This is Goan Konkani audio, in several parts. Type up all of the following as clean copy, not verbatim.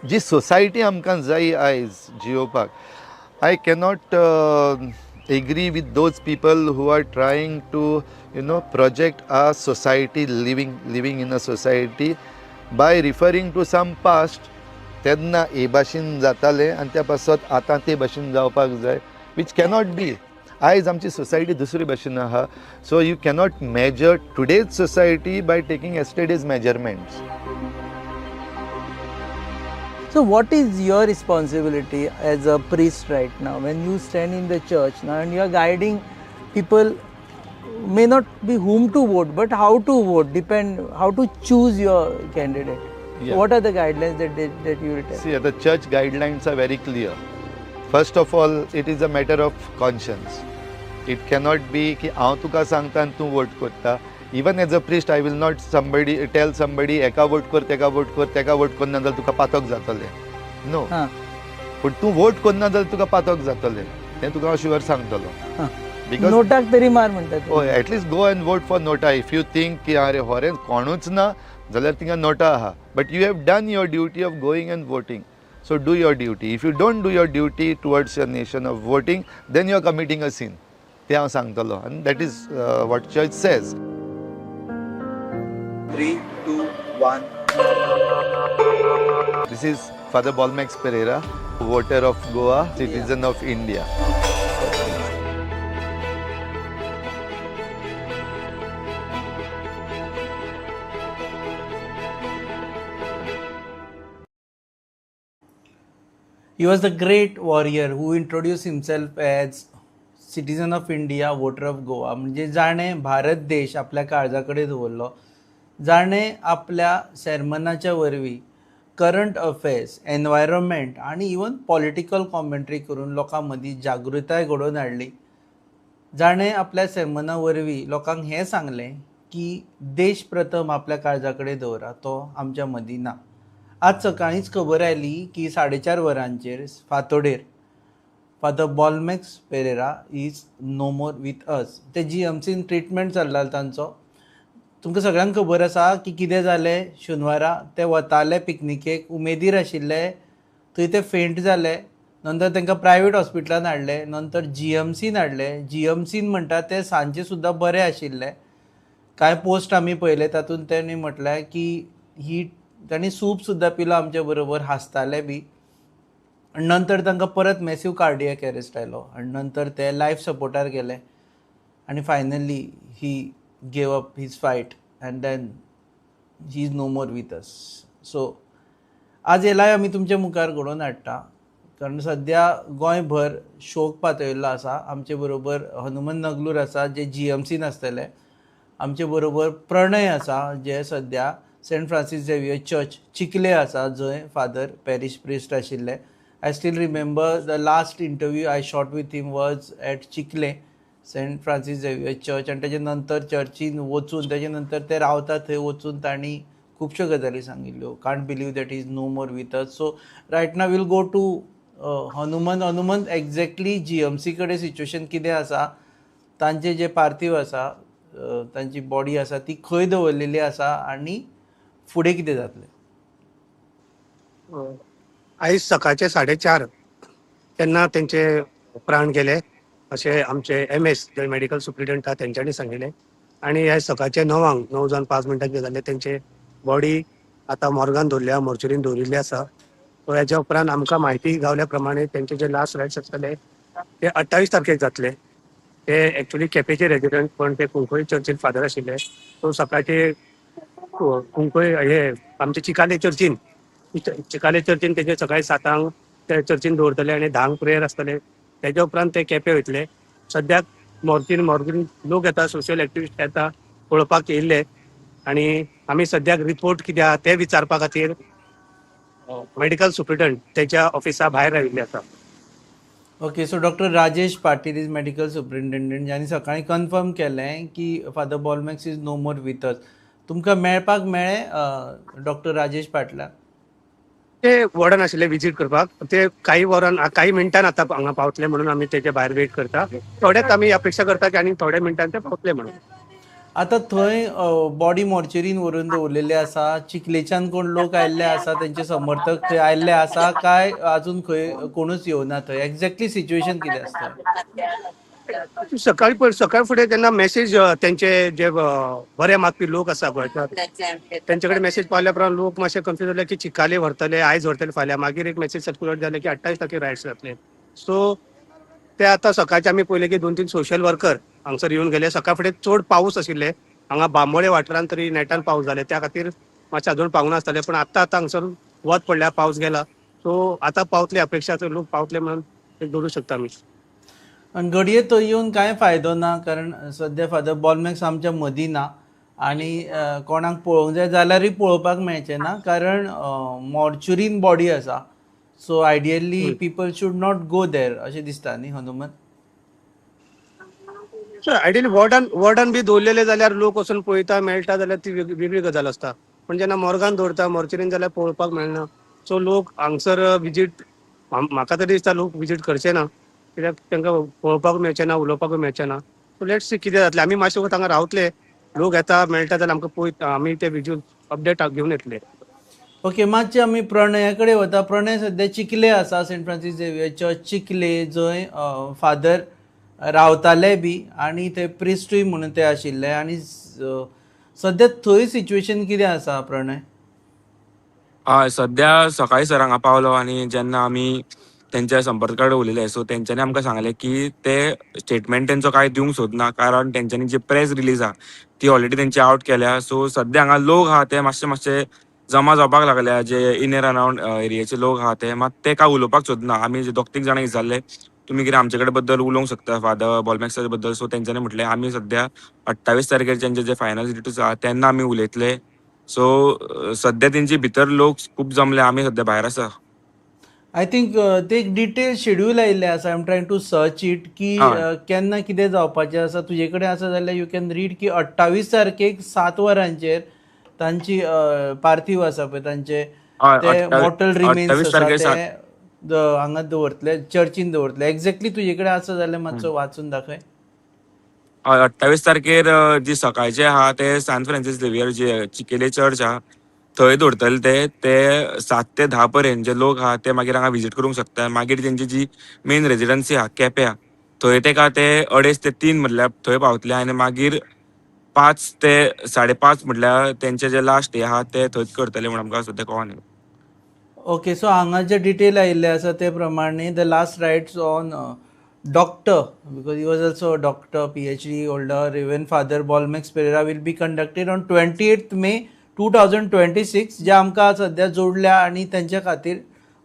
जी सोसायटी आमकां जाय आयज जियोवपाक, I cannot agree with those people who are trying to project a society, living in a society by referring to some past. तेन्ना हे भाशेन जातालें आनी त्या पासत आतां ते भाशेन जावपाक जाय, which cannot be. आयज आमची सोसायटी दुसरी भाशेन आहा. So you cannot measure today's society by taking yesterday's measurements. So what is your responsibility as a priest right now when you stand in the church now and you are guiding people, may not be whom to vote but how to vote, depend how to choose your candidate? Yeah. What are the guidelines that you will tell? See, the church guidelines are very clear. First of all, it is a matter of conscience. It cannot be की हांव तुका सांगता आनी तूं वोट करता. Even as a priest, I will not somebody tell somebody एका वोट कर, तेका वोट कर, तेका वोट करना जाल्यार तुका पातक जातलें. नो. पूण तूं वोट करना जाल्यार तुका पातक जातलें तें तुका हांव शुअर सांगतलो. Because नोटाक तरी मार म्हणटात. हय, at least go and vote for NOTA. If you think की अरे होरें कोणूच ना जाल्यार थिंगा नोटा आहा, but you have done your duty of going and voting. So do your duty. If you don't do your duty towards your nation of voting, then you are committing a sin. तें हांव सांगतलो आनी that is what church says. 3, 2, 1. This is Father Bolmax Pereira, voter of Goa, citizen of India. He was the great warrior who introduced himself as citizen of India, voter of Goa. म्हणजे जाणें भारत देश आपल्या काळजा कडेन दवरलो, जाणें आपल्या सेर्मनाच्या वरवीं करंट अफेर्स, एनवायरमेंट आनी इवन पॉलिटिकल कॉमेंट्री करून लोकां मदीं जागृताय घडोवन हाडली, जाणें आपल्या सेर्मना वरवीं लोकांक हें सांगलें की देश प्रथम आपल्या काळजा कडेन दवरा, तो आमच्या मदीं ना. आज सकाळींच खबर आयली की 4:30 वरांचेर फांतोडेर Father Bolmax Pereira is no more with us. ते GMCन ट्रिटमेंट चल्ला तांचो. तुमकां सगळ्यांक खबर आसा की कितें जालें शेनवारा. ते वताले पिकनिकेक, उमेदीर आशिल्ले, थंय ते फेंट जाले. नंतर तांकां प्रायवेट हॉस्पिटलान हाडले, नंतर GMCन हाडले. GMCन म्हणटा ते सांजे सुद्दां बरे आशिल्ले. कांय पोस्ट आमी पळयले तातूंत तांणी म्हटलें की ही तांणी सूप सुद्दां पिलो आमचे बरोबर, हांसताले बी. आनी नंतर तांकां परत मॅसीव कार्डियक अरेस्ट आयलो आनी नंतर ते लायफ सपोर्टार गेले आनी finally he gave up his fight and then he is no more with us. So आज हे लायव आमी तुमच्या मुखार घडोवन हाडटा कारण सद्या गोंयभर शोक पातळिल्लो आसा. आमचे बरोबर हनुमंत नगलूर आसा जे GMCन आसतले, आमचे बरोबर प्रणय आसा जे सद्या Saint Francis Xavier church Chikhale आसा जंय फादर पॅरिश प्रिस्ट आशिल्ले. I still remember the last interview I shot with him was at Chikhale Saint Francis Xavier church. आनी तेजे नंतर चर्चीन वचून तेजे नंतर ते रावता थंय वचून तांणी खुबश्यो गजाली सांगिल्ल्यो. Can't believe that is no more with us. So right now we'll go to Hanumant. Hanumant, exactly GMC कडेन सिच्युएशन कितें आसा, तांचे जे पार्थिव आसा, तांची बॉडी आसा ती खंय दवरलेली आसा आनी फुडें कितें जातलें? आयज सकाळचे 4:30 तेन्ना तेंचे प्राण गेले अशें आमचे MS जे मेडिकल सुप्रिटेंडंट आहा तेंच्यांनी सांगिल्लें. आनी आयज सकाळचे 9 9:05 जालें तेंचे बॉडी आतां मॉर्गान दवरल्या, मोर्चरीन दवरिल्ली आसा. सो हेज्या उपरांत आमकां म्हायती गावल्या प्रमाणे तेंचे जे लास्ट रायट्स आसतले ते 28 तारखेक जातले. ते एक्चुअली केपेचे रेजिडंट पण ते कुंकळी चर्चीन फादर आशिल्ले. सो सकाळचे कुंकळी हे आमचे चिकाले चर्चीन, चिकाले चर्चीन तेजे सकाळी 7 ते चर्चीन दवरतले आनी 10 प्रेयर आसतले. तेज्या उपरांत ते केपे वयतले. सद्याक मोर्चीन लोक येता, सोशल एक्टिविस्ट येता पळोवपाक येयल्ले आनी आमी सद्याक रिपोर्ट कितें आहा ते विचारपा खातीर मेडिकल सुप्रिटेंडंट तेच्या ऑफिसा भायर राविल्ले आसा. Okay, so doctor Rajesh Patil is medical superintendent ज्यांनी सकाळी कन्फर्म केलें की Father Bolmax is no more with us. तुमकां मेळपाक मेळ्ळें डॉक्टर राजेश पाटलाक? ते वॉर्डन आशिल्ले विजीट करपाक, ते काही वरान काही मिनटान आतां हांगा पावतले म्हणून आमी तेजे भायर वेट करता. थोडेच आमी अपेक्षा करता की आनी थोड्या मिनटान ते पावतले म्हणून. आतां थंय बॉडी मॉर्चरीन व्हरून दवरलेली आसा. चिखलेच्यान कोण लोक आयिल्ले आसा, तेंचे समर्थक थंय आयिल्ले आसा काय अजून खंय कोणूच येवना थंय? एग्जॅक्टली सिच्युएशन कितें आसता? सकाळी सकाळ फुडें तेन्ना मेसेज तेंचे जे बरे मागपी लोक आसा गोंयकार तेंचे कडेन मेसेज पावल्या उपरांत लोक मातशे कन्फ्यूज जाले की चिकाले व्हरतले, आयज व्हरतले, फाल्यां. मागीर एक मेसेज सर्क्युलेट जाले की 28 तारखेर रायट्स जातले. सो ते आतां सकाळचे आमी पळयले की 2-3 सोशल वर्कर हांगसर येवन गेले. सकाळ फुडें चड पावस आशिल्ले हांगा बांबोळे वाठारांत तरी नेटान पावस जाले, त्या खातीर मातशें अजून पावूंक नासताले. पण आतां आतां हांगसर वत पडल्या, पावस गेला, सो आतां पावतले, अपेक्षा आसा लोक पावतले म्हणून एक दवरूं शकता आमी. आनी घडये थंय येवन कांय फायदो ना, कारण सद्या फादर बॉलमॅक्स आमच्या मदीं ना आनी कोणाक पळोवंक जाय जाल्यारूय पळोवपाक मेळचें ना, कारण मॉर्चुरीन बॉडी आसा. So ideally people should not go there अशें दिसता न्ही हनुमंत? आयडियली वॉर्डन वॉर्डन बी दवरलेले जाल्यार लोक वचून पळयता, मेळटा जाल्यार ती वेगळी गजाल आसता. पण जेन्ना मोर्गान दवरता, मॉर्चरीन, जाल्यार पळोवपाक मेळना. सो लोक हांगसर विजीट, म्हाका तरी दिसता लोक विजीट करचे ना, कित्याक तांकां पळोवपाक मेळचें ना, उलोवपाकूय मेळचें ना. सो let's see कितें जातलें. आमी मातशे वगत हांगा रावतले, लोक येता मेळटा जाल्यार आमकां पळयत आमी ते विज्युअल अपडेट घेवन येतले. ओके, मातशें आमी प्रणया कडेन वता. प्रणय सद्या चिखले आसा, सेंट फ्रांसीस झेवियर चर्च चिखले, जंय फादर रावताले बी आनी थंय प्रिस्टूय म्हणून ते आशिल्ले. आनी सद्या थंय सिच्युएशन कितें आसा प्रणय? हय, सध्या सकाळी सर हांगा पावलो आनी जेन्ना आमी तेंच्या संपर्कात उलयले, सो तेंच्यांनी आमकां सांगलें की ते स्टेटमेंट तेंचो कांय दिवंक सोदना, कारण तेंच्यांनी जी प्रेस रिलीज आहा ती ऑलरेडी तेंची आवट केल्या. सो सध्या हांगा लोक आहा ते मातशे मातशे जमा जावपाक लागल्या, जे इन एंड अराउंड एरियेचे लोक आहा ते. मात ते काय उलोवपाक सोदना. आमी जे दोग तीग जाणां विचारले, तुमी कितें आमचे कडेन बद्दल उलोवंक शकता फादर बॉलमॅक्सा बद्दल? सो तेंच्यांनी म्हटलें, आमी सध्या 28 तारखेर तेंचे जे फायनल रिट्स आहा तेन्ना आमी उलयतले. सो सध्या तेंची भितर लोक खूब जमले, आमी सध्या भायर आसा. I think ते एक डिटेल शेड्यूल आयिल्लें आसा. I am trying to search it की केन्ना कितें जावपाचें आसा. तुजे कडेन आसा जाल्यार you can read की 28 तारखेक 7 वरांचेर तांची पार्थिव आसा पळय तांचे, ते मॉर्टल रिमेन्स 28 आसा तारखेर ते हांगा दवरतले, चर्चीन दवरतले. एग्जॅक्टली तुजे कडेन आसा जाल्यार मातसो वाचून दाखय. हय, 28 तारखेर जी सकाळचे आहा ते सान फ्रांसीस झेवियर जे चिकेले चर्च आहा थंय दवरतले. ते ते 7 ते 10 पर्यंत जे लोक आहा ते मागीर हांगा विजीट करूंक शकता. मागीर तेंची जी मेन रेजिडन्सी आहा केप्यां, थंय तेका ते 2:30 ते 3 म्हटल्यार थंय पावतले आनी मागीर 5 ते 5:30 म्हटल्यार तेंचे जे लास्ट हे आहा ते थंयच करतले म्हूण आमकां सद्या कळोन येयला. ओके, सो हांगा जे डिटेल आयिल्ले आसा ते प्रमाणे the last rites on doctor, because he was also a doctor, PhD holder, Reverend Father Bolmax Pereira, will be conducted on 28 May 2026. जे आमकां सद्या जोडल्या आनी तेंच्या खातीर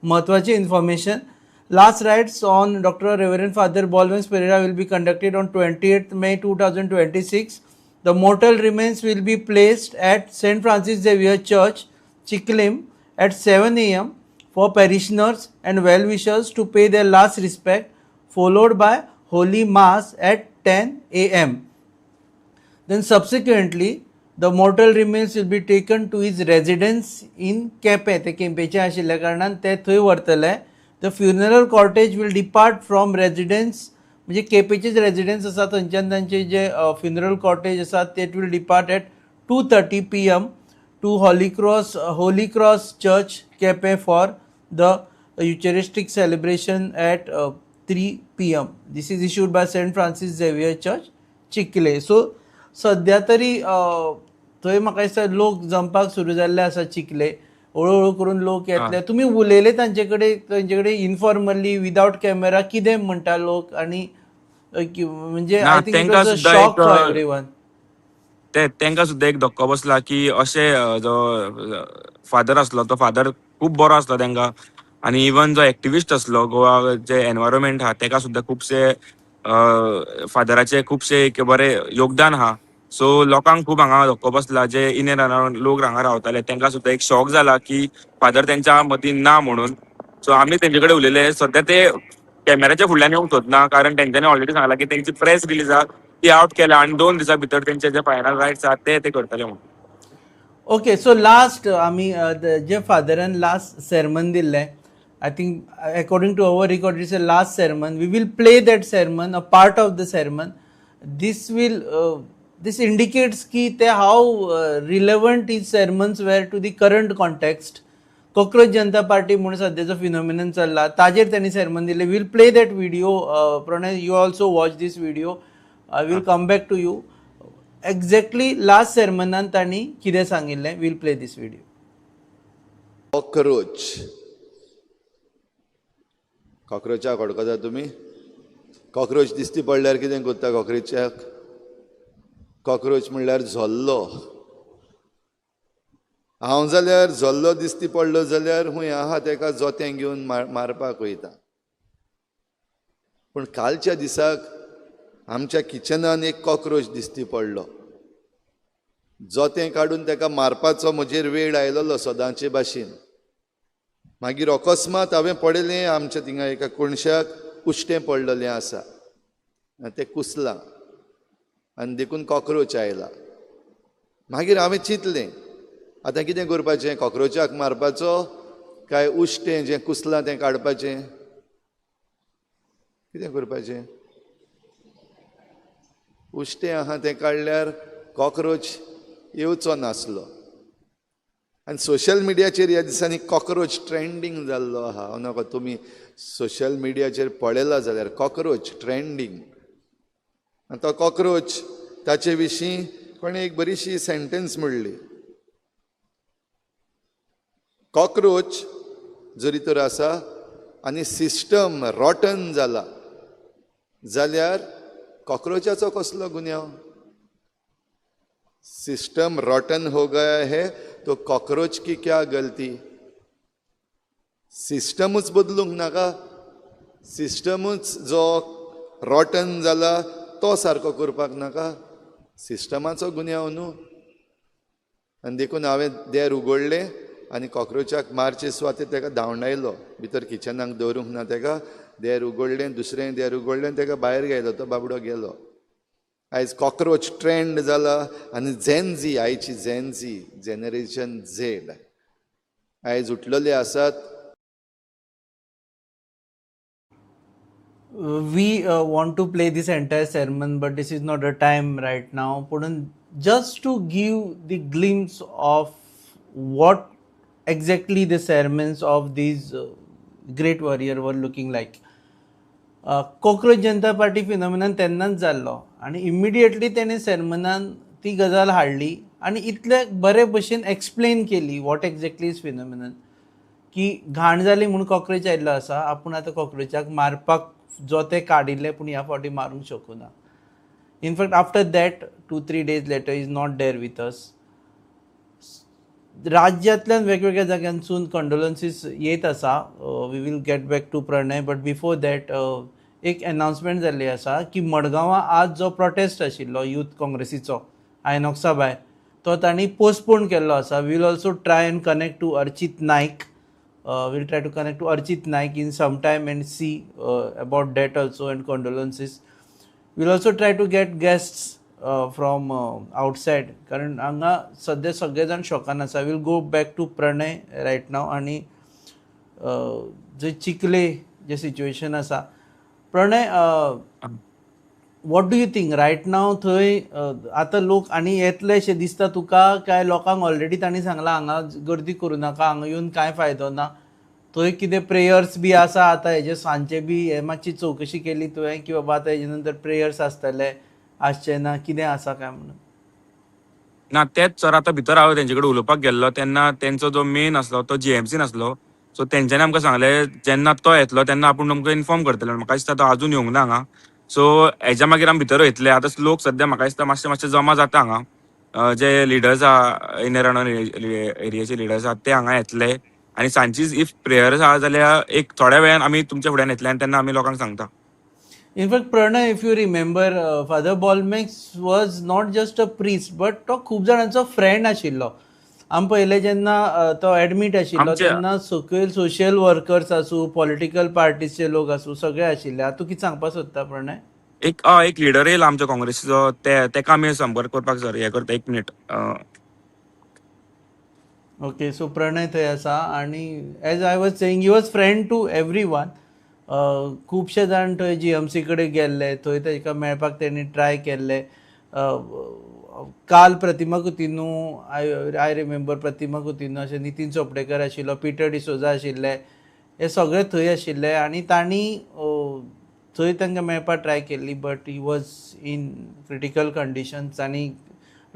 म्हत्वाची information. Last rites on Doctor Reverend Father Bolmax Pereira will be conducted on 28 May 2026. The mortal remains will be placed at St. Francis Xavier Church, Chicalim, at 7 a.m. for parishioners and well wishers to pay their last respect, followed by Holy Mass at 10 a.m. Then, subsequently, the mortal remains will be taken to his residence in Quepem. ते केपेंचे आशिल्ल्या कारणान ते थंय व्हरतले. The funeral cortege will depart from residence, म्हणजे केपेचेच रेजिडन्स आसा थंयच्यान तांचे जे फ्युनरल कॉर्टेज आसा ते will depart at 2:30 p.m. to Holy Cross Church, Quepem, for the Eucharistic celebration at 3 p.m. This is issued by St. Francis Xavier Church, Chikhale. So सद्या तरी थंय म्हाका दिसता लोक जमपाक सुरू जाल्ले आसा. चिखले हळू हळू करून लोक येतले. तुमी उलयले तांचे कडेन, तांचे कडेन इनफॉर्मली विदावट कॅमेरा, कितें म्हणटा लोक आणि म्हणजे ना, I think it तेंकां वॉज अ सुद्दां शॉक एक फॉर एवरीवन. ते तेंकां सुद्दां एक धक्को बसला की अशें जो फादर आसलो तो फादर खूब बरो आसलो तेंकां आनी इवन जो एक्टिविस्ट आसलो गोवा जे एनवायरमेंट आहा तेका सुद्दां खुबशे फादराचे खुबशे एक बरे योगदान आहा. सो लोकांक खूब हांगा धक्को बसला. जे इन एंड अराउंड लोक हांगा रावताले तेंकां सुद्दां एक शॉक जाला की फादर तेंच्या मदीं ना म्हणून. सो आमी तेंचे कडेन उलयले. सद्या ते कॅमेराच्या फुडल्यान येवंक सोदना, कारण तेंच्यांनी ऑलरेडी सांगला की तेंची प्रेस रिलीज आहा ती आवट केल्या आनी 2 दिसां भितर तेंचे जे फायनल रायट्स आहा ते ते करतले म्हणून. ओके, सो लास्ट आमी जे फादरान लास्ट sermon दिल्लें, I think according to our record it's a last sermon. We will play that sermon, a part of the sermon. This will This indicates की ते how relevant his sermons were to the current context. Cockroach Janata Party म्हणून सद्याचो फिनोमिनन चल्ला, ताजेर त्यांनी sermon दिले. We'll play that video. Pranay, you also watch this video. I will come back to you. Exactly last sermonan तांणी कितें सांगिल्लें, we'll play this video. Cockroach. कॉकरोचाक वळखता तुमी? कॉकरोच दिसती पडल्यार कितें करता कॉकरोचाक? कॉकरोच म्हणल्यार झोल्लो. हांव जाल्यार झोल्लो दिसती पडलो जाल्यार हूंय आहा तेका जोतें घेवन मारपाक वयता. पूण कालच्या दिसाक आमच्या किचनान एक कॉकरोच दिसती पडलो. जोतें काडून तेका मारपाचो म्हजेर वेळ आयलोलो सदांचे भाशेन. मागीर अकस्मात हांवें पळयलें आमच्या थिंगा एका कोणशाक उश्टें पडलेलें आसा आनी तें कुसलां आनी देखून कॉकरोच आयला. मागीर हांवें चिंतलें आतां कितें करपाचें, कॉकरोचाक मारपाचो काय उश्टें जें कुसलां तें काडपाचें? कितें करपाचें? उश्टें आहा तें काडल्यार कॉकरोच येवचो नासलो. आनी सोशल मिडियाचेर ह्या दिसांनी कॉकरोच ट्रेंडींग जाल्लो आहा. हांव नाका तुमी सोशल मिडियाचेर पळयला जाल्यार कॉकरोच ट्रेंडींग. आनी तो कॉकरोच ताचे विशीं कोणें एक बरीशी सेंटेन्स म्हणली. कॉकरोच जरी तर आसा आनी सिस्टम रॉटन जाला जाल्यार कॉकरोचाचो कसलो गुन्यांव? सिस्टम रॉटन हो गया है तो कॉकरोच की क्या गलती? सिस्टमूच बदलूंक नाका? सिस्टमूच जो रॉटन जाला तो सारको करपाक नाका? सिस्टमाचो गुन्यांव न्हू. आनी देखून हांवें देर उगडलें आनी कॉकरोचाक मारचे सुवातेर तेका धांवडायलो. भितर किचनाक दवरूंक ना तेका. देर उगडलें, दुसरें देर उगडलें, तेका भायर गेलो, तो बाबडो गेलो. आयज कॉकरोच ट्रेंड जाला आनी झेनझी, आयची झेनझी, जनरेशन झेड आयज उठलेले आसात. We want to play this entire sermon, but this is not a time right now. But just to give the glimpse of what exactly the sermons of these great warrior were looking like. Cockroach Janata Party phenomenon तेन्नाच जाल्लो आनी इमिडिएटली तेणें sermonan ती गजाल हाडली आनी इतले बरे भशेन एक्सप्लेन केली what exactly is phenomenon, की घाण जाली म्हूण कॉकरोच आयिल्लो आसा, आपूण आतां कॉकरोचाक मारपाक जोतें काडिल्लें पूण ह्या फावटी मारूंक शकूना. In fact after that 2-3 days later is not there with us. राज्यांतल्यान वेगवेगळ्या जाग्यांसून कंडोलन्सीस येत आसा. We will get back to Pranay, but before that एक एनाउन्समेंट जाल्ली आसा की मडगांवां आज जो प्रोटेस्ट आशिल्लो यूथ काँग्रेसीचो आयनॉक्सा भायर, तो तांणी पोस्टपोन केल्लो आसा. We will also try and connect to Archit Naik. We'll try to connect to Archit Naik in some time and see about that also and condolences. We'll also try to get guests from outside. कारण हांगा सद्या सगळे जाण शॉकान आसा. We'll go back to Pranay right now. आनी जे चिखले जे सिच्युएशन आसा, Pranay, what do you think right now? थंय आतां लोक आनी येतले अशें दिसता तुका, काय लोकांक ऑलरेडी तांणी सांगलां हांगा गर्दी करूं नाका, हांगा येवन कांय फायदो ना? थंय कितें प्रेयर्स बी आसा आतां हेजे सांजचे बी, हे मातशी चवकशी केली तुवें की बाबा आतां हेजे नंतर प्रेयर्स आसतले आसचे ना, कितें आसा काय म्हणून? ना, तेच सर, आतां भितर हांव तेंचे कडेन उलोवपाक गेल्लो तेन्ना तेंचो जो मेन आसलो तो जीएमसीन आसलो. सो तेंच्यांनी आमकां सांगलें जेन्ना तो येतलो तेन्ना आपूण तुमकां इन्फॉर्म करतले. म्हाका दिसता तो आजून येवंक ना हांगा. सो हेज्या मागीर आमी भितर वयतले. आतां लोक सद्या म्हाका दिसता मातशे मातशे जमा जाता हांगा. जे लिडर्स आहा, इन अराउंड एरियाचे लिडर्स आहा, ते हांगा येतले आनी सांजचीच if prayers आहा जाल्यार एक थोड्या वेळान आमी तुमच्या फुड्यान येतले आनी तेन्ना आमी लोकांक सांगता. In fact, Pranay, if you remember, Father Bolmax was not just a priest, but तो खूब जाणांचो फ्रेंड आशिल्लो. आमी पळयलें जेन्ना तो एडमीट आशिल्लो तेन्ना सकयल सोशल वर्कर्स आसूं, पॉलिटिकल पार्टीचे लोक आसूं, सगळे आशिल्ले. आतां तूं कितें सांगपाक सोदता प्रणय? एक लिडर येयला आमच्या काँग्रेसीचो, ते तेका आमी संपर्क करपाक सर हे करता. एक मिनीट. ओके, सो प्रणय थंय आसा आनी as I was saying, he was friend to everyone. खुबशे जाण थंय जीएमसी कडेन गेल्ले, थंय ताका मेळपाक तेणी ट्राय केल्ले. काल प्रतिमा कुतिन्हो, I remember प्रतिमा कुतिन्हो अशें, नितीन चोपडेकर आशिल्लो, पिटर डिसोजा आशिल्ले, हे सगळे थंय आशिल्ले आनी तांणी थंय तांकां मेळपाक ट्राय केल्ली, but he was in critical conditions आनी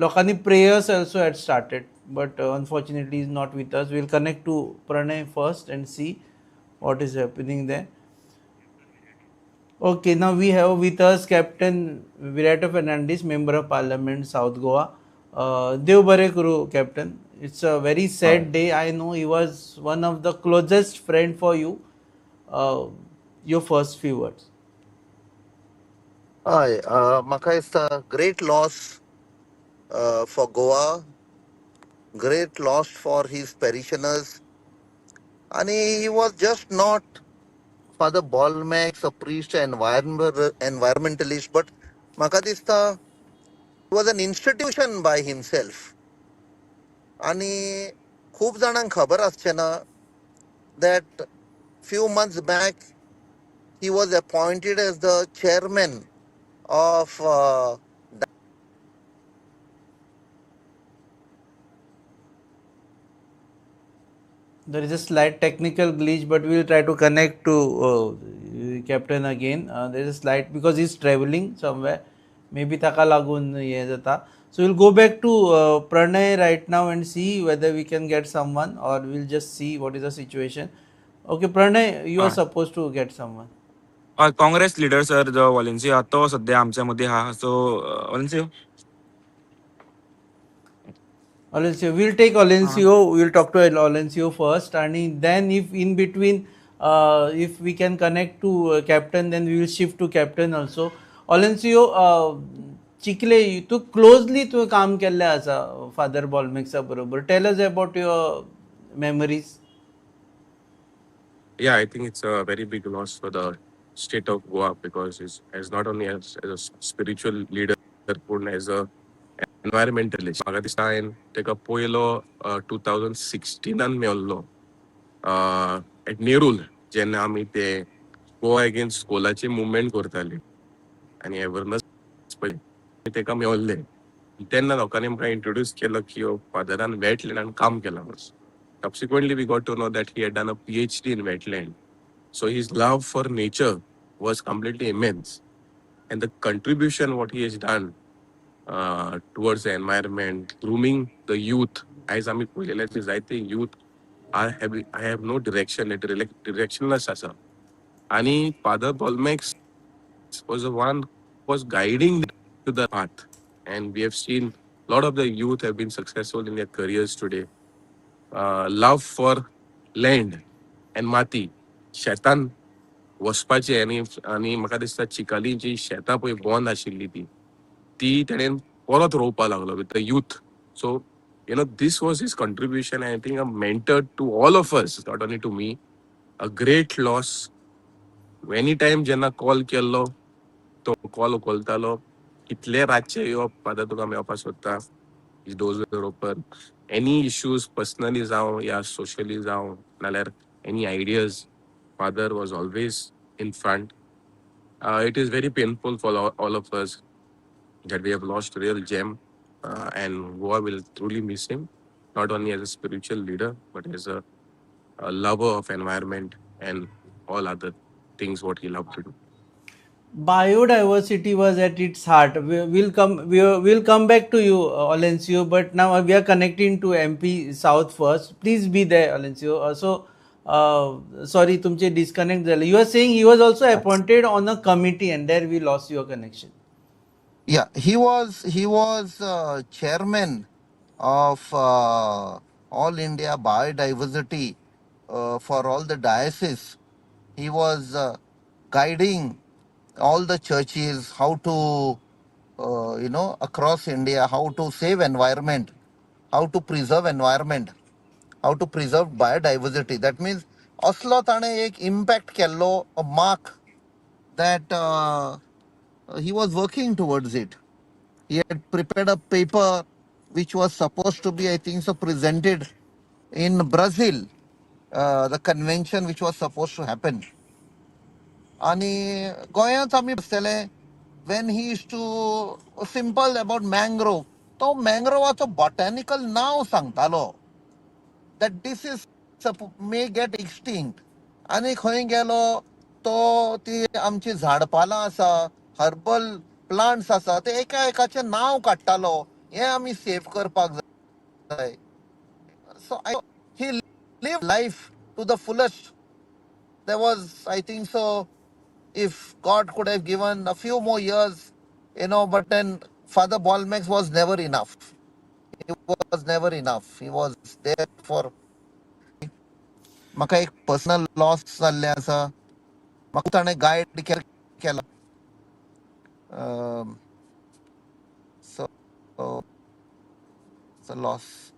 लोकांनी prayers also had started, but unfortunately is not with us. We'll connect to Pranay first and see what is happening there. Okay, now we have with us Captain Viriato Fernandes, Member of Parliament, South Goa. देव बरें करूं, Captain. It's a very sad day. I know he was one of the closest friend for you. Your first few words. हय, म्हाका दिसता great loss for Goa, great loss for his parishioners. आणि he was just not Father Bolmax, a priest, environmentalist, but म्हाका दिसता he was an institution by himself. आणि खूब जाणांक खबर आसचें ना that few months back he was appointed as the chairman of There is a slight technical glitch, but we will try to connect to Captain again. There is a slight, because he's traveling somewhere. Maybe ताका लागून हें जाता. So we'll go back to Pranay right now and see whether we can get someone, or we'll just see what is the situation. Okay, Pranay, you are supposed to get someone. हय, काँग्रेस लिडर सर जो वॉलेन्सियो आहा तो सध्या आमच्या मदीं आहा. So वॉलेन्सियो. Olencio, we'll take Olencio. We'll talk to Olencio first, and then if in between, if we can connect to Captain, then we will shift to Captain also. Olencio, चिकले तूं क्लोजली तुवें काम केल्लें आसा फादर बॉलमेक्सा बरोबर. Tell us about your memories. Yeah, I think it's a very big loss for the state of Goa because it's as not only as a spiritual leader, पूण as a environmentalist. म्हाका दिसता हांवें ताका पयलो 2016नान मेळ्ळो एट नेरूल, जेन्ना आमी ते गोवा अगेन्स्ट कोलाची मुवमेंट करताली आनी अवेरनस पळय ताका मेळ्ळे तेन्ना लोकांनी म्हाका इंट्रोड्यूस केलो की फादरान वेटलँडान काम केलां म्हणून. Subsequently, we got to know that he had done a PhD in wetland. So his love for nature was completely immense. And the contribution what he has done towards the environment, grooming the youth, as आमी पळयलेले ते जायते youth are have I have no direction, directionless आसा. आणि Father Bolmax was the one who was guiding to the path. And we have seen a lot of the youth have been successful in their careers today. Love for land and माती, शेतान वचपाचें आनी आनी म्हाका दिसता चिकाली जी शेतां पळय बंद आशिल्ली ती ती तेणेन परत रोवपा लागलो with the youth. So this was his contribution. I think a mentor to all of us, not only to me. A great loss. Any time जेन्ना कॉल केल्लो तो कॉल उखलतालो. कितले रातचे यो, फादर तुका मेळपा सोदता. Doors were open. Any issues personally जावं या सोशली जावं नाल्यार any ideas, Father was always in front. It is very painful for all of us that we have lost real gem, and Goa will truly miss him, not only as a spiritual leader, but as a lover of environment and all other things what he loved to do. Biodiversity was at its heart. We will come back to you, Olencio, but now we are connecting to MP South first. Please be there, Olencio. So sorry, तुमचे disconnect झाले. You are saying he was also appointed on a committee, and there we lost your connection. Yeah, he was chairman of All India Biodiversity for all the dioceses. He was guiding all the churches how to across India, how to save environment, how to preserve environment, how to preserve biodiversity. That means असलो ताणें एक इम्पॅक्ट केल्लो, a mark that he was working towards it. He had prepared a paper which was supposed to be, I think so, presented in Brazil, the convention which was supposed to happen. आणि गोंयांत आमी आसतले. When he used to simple about mangrove, तो मँग्रोवाचो बॉटॅनिकल नांव सांगतालो, that this is may get extinct. आनी खंय गेलो तो, ती आमची झाडपालां आसा, हर्बल प्लांट्स आसा, ते एका एकाचें नांव काडटालो, हें आमी सेव करपाक जाय. So I he live life to the fullest. There was, I think so, if God could have given a few more years, but then Father Bolmax was never enough. He was never enough. He was there for. म्हाका एक पर्सनल लॉस जाल्लें आसा. म्हाका ताणें गायड केला. So it's a loss.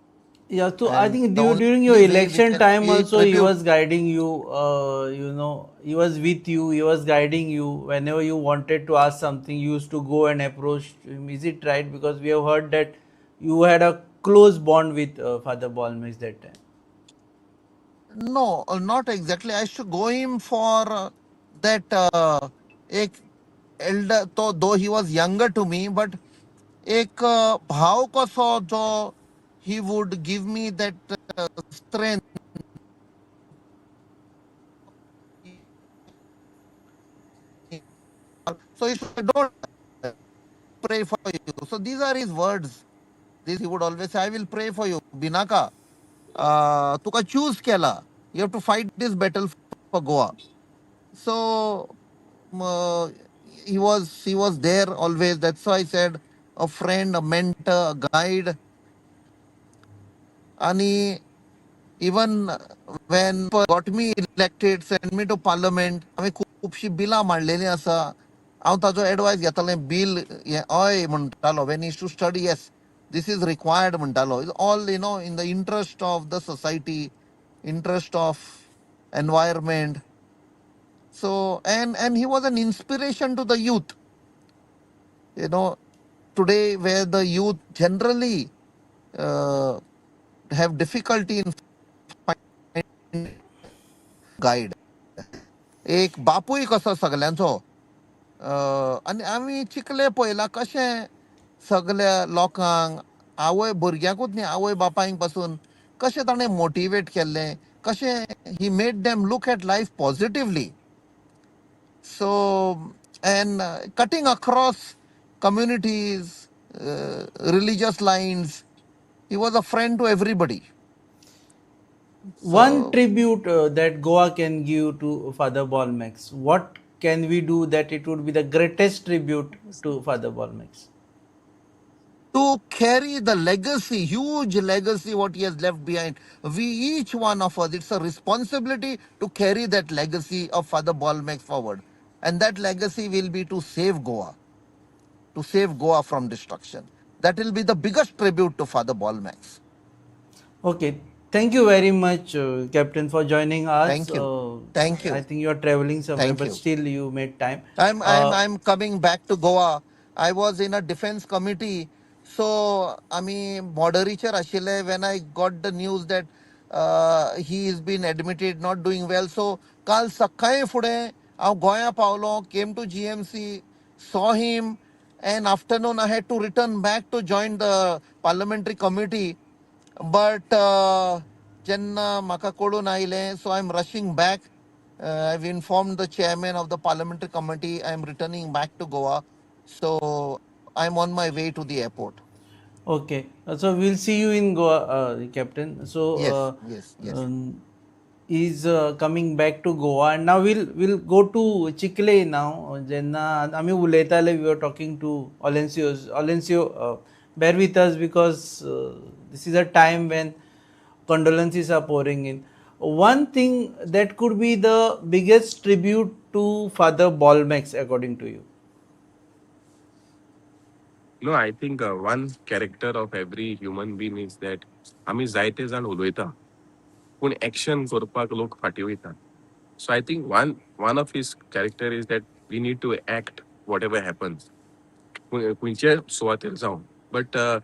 Yeah, so I And think the during your only way we election can time pay also he tribute. Was guiding you, he was with you, he was guiding you. Whenever you wanted to ask something, you used to go and approach him. Is it right? Because we have heard that you had a close bond with Father Bolmax that time. No, not exactly. I used to go him for that एक elder, तो though he was younger to me, but एक भाव कसो जो he would give me that strength. So he said, "Don't pray for you." So these are his words. This he would always say, "I will pray for you. भिनाका. तुका choose केला. You have to fight this battle for Goa." So he was there always. That's why I said a friend, a mentor, a guide. आणि even when got me elected, sent me to parliament, आमी खुबशीं बिलां मांडलेलीं आसा. हांव ताजो एडवायस घेतालें. बील हें हय म्हणटालो. When he to study, "Yes, this is required," म्हणटालो. All in the interest of the society, interest of environment. So and he was an inspiration to the youth. Today, where the youth generally have difficulty in finding guide, एक बापूय कसो सगल्यांचो, आनी आमी चिखले पळयला कशें सगल्या लोकांक, आवय भुरग्यांकूच न्ही, आवय बापायक पासून कशें ताणें मोटिवेट केल्लें, कशें he made them look at life positively. So and cutting across communities, religious lines, he was a friend to everybody. One So tribute that Goa can give to Father Bolmax, what can we do that it would be the greatest tribute to Father Bolmax? To carry the legacy, huge legacy, what he has left behind. We, each one of us, it's a responsibility to carry that legacy of Father Bolmax forward. And that legacy will be to save Goa, to save Goa from destruction. That will be the biggest tribute to Father Bolmax. Okay, thank you very much, Captain, for joining us. Thank you. Thank you. I think you are traveling somewhere, Thank but you. still you made time. I'm I'm coming back to Goa. I was in a defense committee. So आमी बॉर्डरीचेर आशिल्ले when I got the news that he is been admitted, not doing well. So काल सकाळी फुडें हांव गोंया पावलो, came to GMC, saw him, and afternoon I had to return back to join the parliamentary committee. But जेन्ना म्हाका कळून आयलें, so I am rushing back. I've informed the chairman of the parliamentary committee I am returning back to Goa. So I'm on my way to the airport. Okay, so we'll see you in Goa, Captain. So Yes, yes. He's coming back to Goa, and now we'll go to Chikhale now. जेन्ना आमी उलयताले, we were talking to Olencio. Olencio, bear with us because this is a time when condolences are pouring in. One thing that could be the biggest tribute to Father Bolmax, according to you? No, I think one character of every human being is that आमी जायते जाण उलयता पूण एक्शन करपाक लोक फाटीं वयता. So I think one of his character is that we need to act, whatever happens, खंयचे सुवातेर जावं. But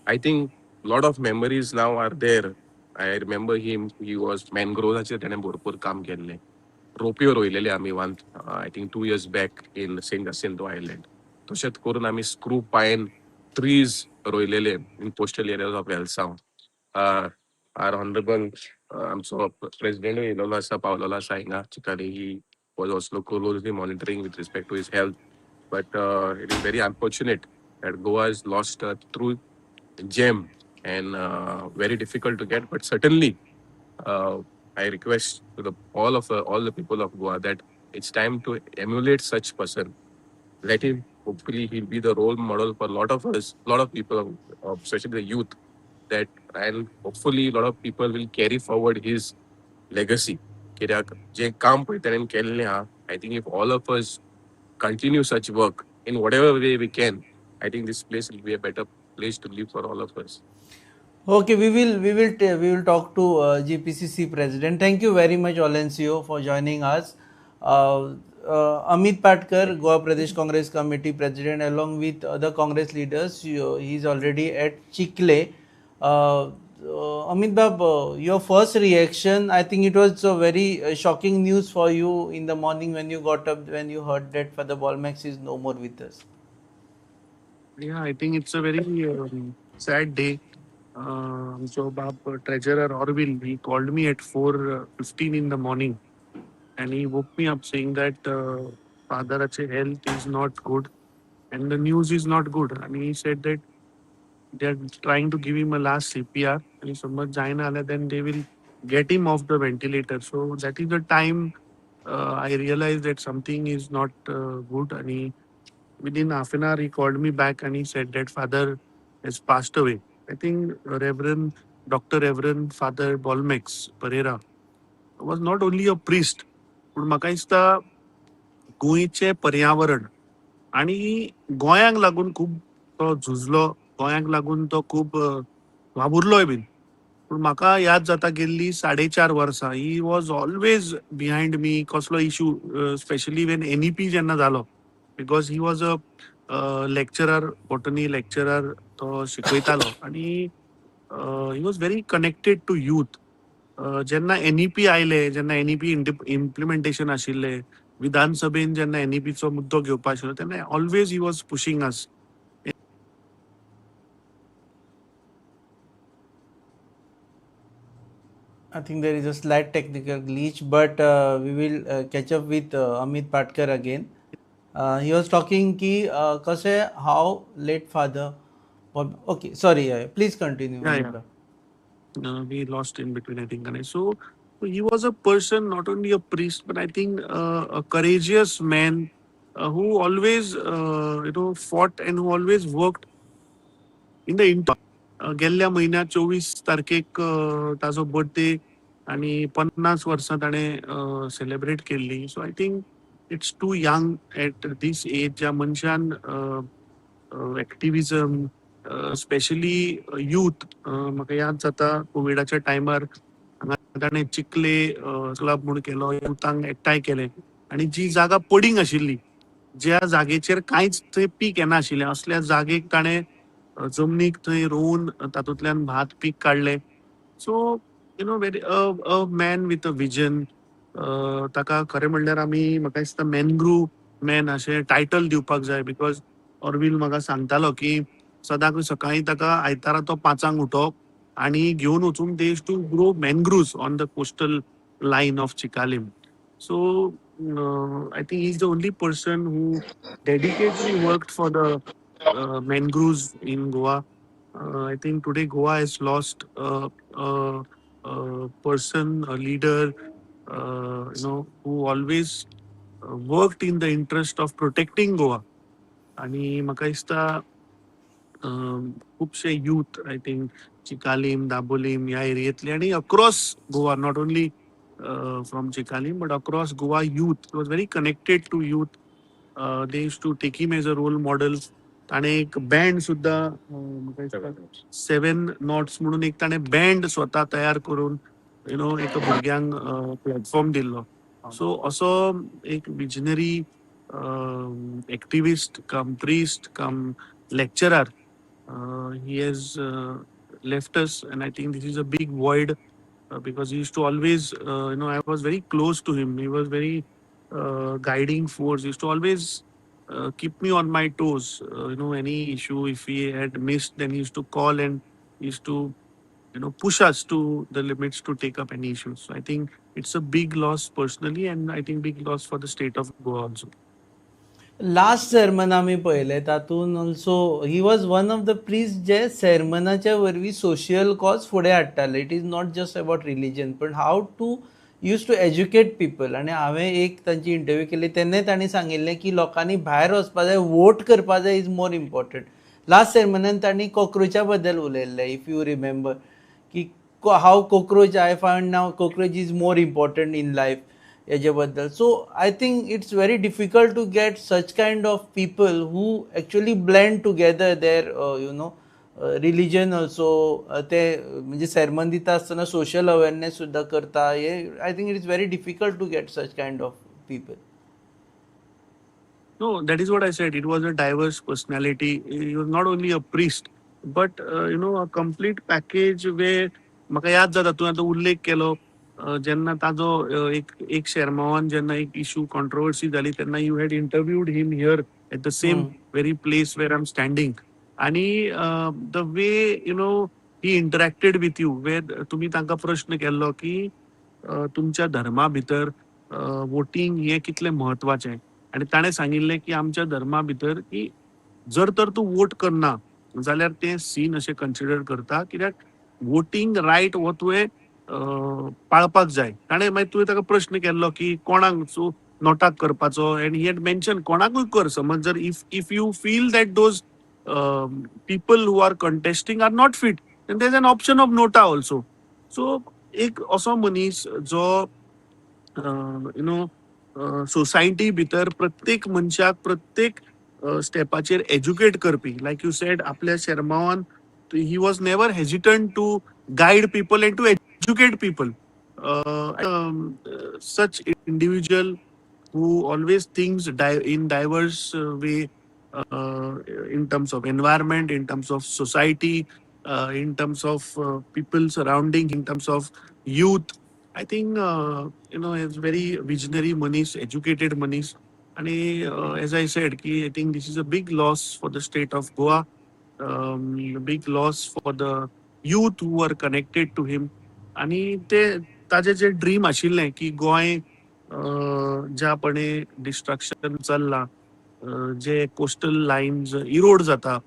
I think lot of memories now are there. I remember him, he was मॅनग्रोव्हाचेर तेणें भरपूर काम केल्लें. रोपयो रोयलेले आमी one, I think, 2 years back in Saint Jacinto Island. तशेंच करून आमी स्क्रू पायन ट्रीज रोयलेले in coastal areas of Velsao. Our honourable आमचो प्रेसिडेंटूय येयलेलो आसा, पावलेलो आसा हिंगा Chicalim. He was also closely monitoring with respect to his health, but it is very unfortunate that Goa has lost a true gem and very difficult to get. But certainly, I request to the all of all the people of Goa that it's time to emulate such person. Let him, hopefully he'll be the role model for a lot of us, a lot of people, especially the youth, that and hopefully a lot of people will carry forward his legacy. कित्याक जें काम पळय ताणें केल्लें आहा, I think if all of us continue such work in whatever way we can, I think this place will be a better place to live for all of us. Okay, we will talk to GPCC president. Thank you very much, Olencio, for joining us. Amit Patkar, Goa Pradesh Congress Committee president, along with other Congress leaders, he is already at Chicle. Amit Bab, your first reaction, I think it was a very shocking news for you in the morning when you got up, when you heard that Father Bolmax is no more with us. Yeah, I think it's a very sad day. So, Bab, Treasurer Orville, he called me at 4:15 in the morning, and he woke me up saying that Father health is not good and the news is not good. And he said that they are trying to give him a last CPR, and if समज जायना जाल्यार then they will get him off the ventilator. So that is the time I realized that something is not good. And he, within half an hour, he called me back and he said that Father has passed away. I think Reverend Dr. Reverend Father Bolmax Pereira was not only a priest, पूण म्हाका दिसता गोंयचें पर्यावरण आनी गोंयांक लागून खूब तो झुजलो, गोंयांक लागून तो खूब वावुरलोय बीन. पूण म्हाका याद जाता गेल्ली 4.5 वर्सां he was always behind me. कसलो issue, specially when NEP जेन्ना जालो, because he was a lecturer, botany lecturer, तो शिकयतालो आनी he was very connected to youth. जेन्ना एनईपी आयले, जेन्ना एनईपी इम्प्लिमेंटेशन आशिल्लें, विधानसभेन जेन्ना एनईपीचो मुद्दो घेवपा आशिल्लो तेन्ना always he was pushing us. I think there is a slight technical glitch, but we will catch up with Amit Patkar again. He was talking ki कसे how late father. Okay, sorry, please continue. Yeah. We lost in between, I think. Ganesh. So he was a person, not only a priest, but I think a courageous man who always, fought and who always worked in the inter. गेल्ल्या म्हयन्यात 24 तारखेक ताजो बर्थडे आनी 50 वर्सां ताणें सेलेब्रेट केल्ली. So I think it's too young at this age. ज्या मनशान एक्टिविजम, स्पेशली यूथ, म्हाका याद जाता कोविडाच्या टायमार हांगा ताणें चिखले क्लब म्हूण केलो, युथांक एकठांय केले आनी जी जागा पडींग आशिल्ली, ज्या जागेचेर कांयच थंय पीक येनाशिल्लें, असल्या जागेक ताणें जमनीक थंय रोवन तातूंतल्यान भात पीक काडलें. So very a man with a vision. ताका खरें म्हणल्यार आमी म्हाका दिसता मॅनग्रूव मॅन अशें टायटल दिवपाक जाय, because Orville म्हाका सांगतालो की सदांच सकाळीं ताका आयतारा तो 5 उठोवप आनी घेवन वचून they used to grow mangroves on the coastal line of Chicalim. So I think he is the only person who dedicatedly worked for the mangroves in Goa. I think today Goa has lost a person, a leader, who always worked in the interest of protecting Goa. आणि म्हाका दिसता खुबशे youth, I think Chicalim, Dabolim ह्या एरियेंतले आनी across Goa, not only from Chicalim but across Goa youth was very connected to youth. They used to take him as a role model. ताणें एक बँड सुद्दां, म्हाका दिसता सेवन नॉट्स म्हणून एक ताणें बँड स्वता तयार करून you know एका भुरग्यांक प्लॅटफॉर्म दिल्लो. सो असो एक visionary activist cum priest cum lecturer, he has left us, and I think this is a big void because he used to always, I was very close to him. He was very guiding force. He used to always keep me on my toes. Any issue if he had missed, then he used to call and used to push us to the limits to take up any issues. So I think it's a big loss personally, and I think big loss for the state of Goa also. Last sermon आमी पळयलें तातूंत also he was one of the priest जे सेरमनाच्या वरवीं सोशियल कॉज फुडें हाडटाले. It is not just about religion, पण how to use to educate people. आनी हांवें एक तांची इंटरव्यू केली तेन्नाय तांणी सांगिल्लें की लोकांनी भायर वचपा जाय, वोट करपा जाय is more important. Last सेरमनान तांणी कॉक्रोचा बद्दल उलयल्लें, if you remember, की how cockroach, I find now cockroach is more important in life हेजे बद्दल. So I think it's very difficult to get such kind of people who actually blend together their you know religion also. ते म्हणजे सेरमन दिता आसतना सोशल अवेरनेस सुद्दां करता. हे I think it is very difficult to get such kind of people. No, that is what I said. It was a diverse personality. He was not only a priest, but a complete package where म्हाका याद जाता तुवें आतां उल्लेख केलो, जेन्ना ताजो एक एक शेरमावान जेन्ना एक इशू कॉन्ट्रोवर्सी जाली तेन्ना you had interviewed him here at the same very place where I am standing. आनी the way he interacted with you, where तुमी तांकां प्रश्न केल्लो की तुमच्या धर्मा भितर वोटींग हें कितलें म्हत्वाचें, आनी ताणें सांगिल्लें की आमच्या धर्मा भितर की जर तर तूं वोट करना जाल्यार तें सीन अशें कन्सिडर करता, कित्याक वोटींग रायट हो तुवें पाळपाक जाय. ताणें मागीर तुवें ताका प्रश्न केल्लो की कोणाक सो नोटाक करपाचो, एंड he had mention कोणाकूय कर, समज जर if you feel that those people who are contesting are not fit, then there is an option of NOTA also. So एक असो मनीस जो you know society भितर प्रत्येक मनशाक प्रत्येक स्टेपाचेर एज्युकेट करपी, लायक you said आपल्या शेरमावान he was never hesitant to guide people and to educate people. Such individual who always thinks in diverse way, in terms of environment, in terms of society, in terms of people surrounding, in terms of youth. I think is very visionary मनीस, educated मनीस. आणि as I said की I think this is a big loss for the state of Goa, big loss for the youth who are connected to him. आणि ते ताजे जे ड्रीम आशिल्लें की गोंय ज्यापणे डिस्ट्रक्शन चल्लां, जे कोस्टल लायन्स इरोड जाता,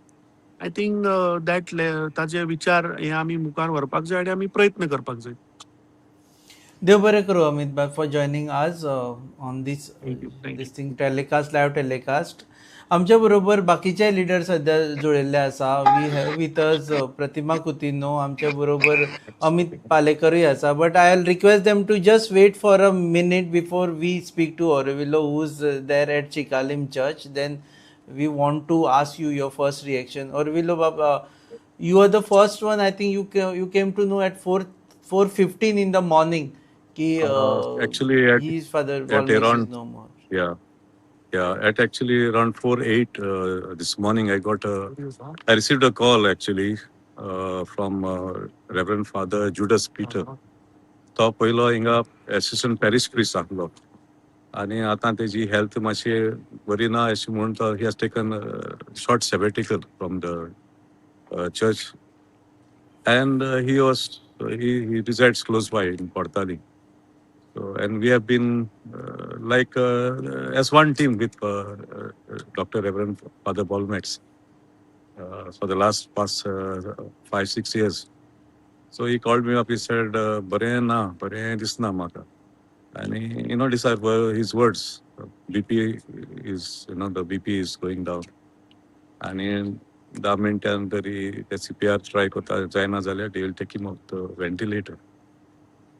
I think that ताजे विचार हे आमी मुखार व्हरपाक जाय आनी आमी प्रयत्न करपाक जाय. देव बरें करूं अमित भाई for joining us on this Thank you, thank you. This thing telecast, live telecast. आमच्या बरोबर बाकीचे लिडर सध्या जुळिल्ले आसा. We have with us Pratima Coutinho, आमच्या बरोबर अमित पालेकरूय आसा. But I will request them to just wait for a minute before we speak to Orvilo, who is there at Chicalim church. Then we want to ask you your first reaction. Orvilo Baba, you are the first one. I think you came to know at 4:15 in the morning ki Actually, at, his father at Valmik is around no more. Yeah, at actually around 4:08 this morning, I received a call actually from Reverend Father Judas Peter. तो पयलो हिंगा एसिस्टंट पॅरिश प्रिस्ट आसलो आनी आतां तेजी हेल्थ मातशी बरी ना अशें म्हूण तो he has taken short sabbatical from the church and he resides close by in Cortalim. So, and we have been like as one team with Dr. Reverend Father Bolmax for the last past 5-6 years. So he called me up. He said, "Bare na, bare disna maka." And he, these are his words. BP is, the BP is going down. आणि 10 मिनटां तरी ते CPR try करता, जायना जाल्यार they will take him off the ventilator.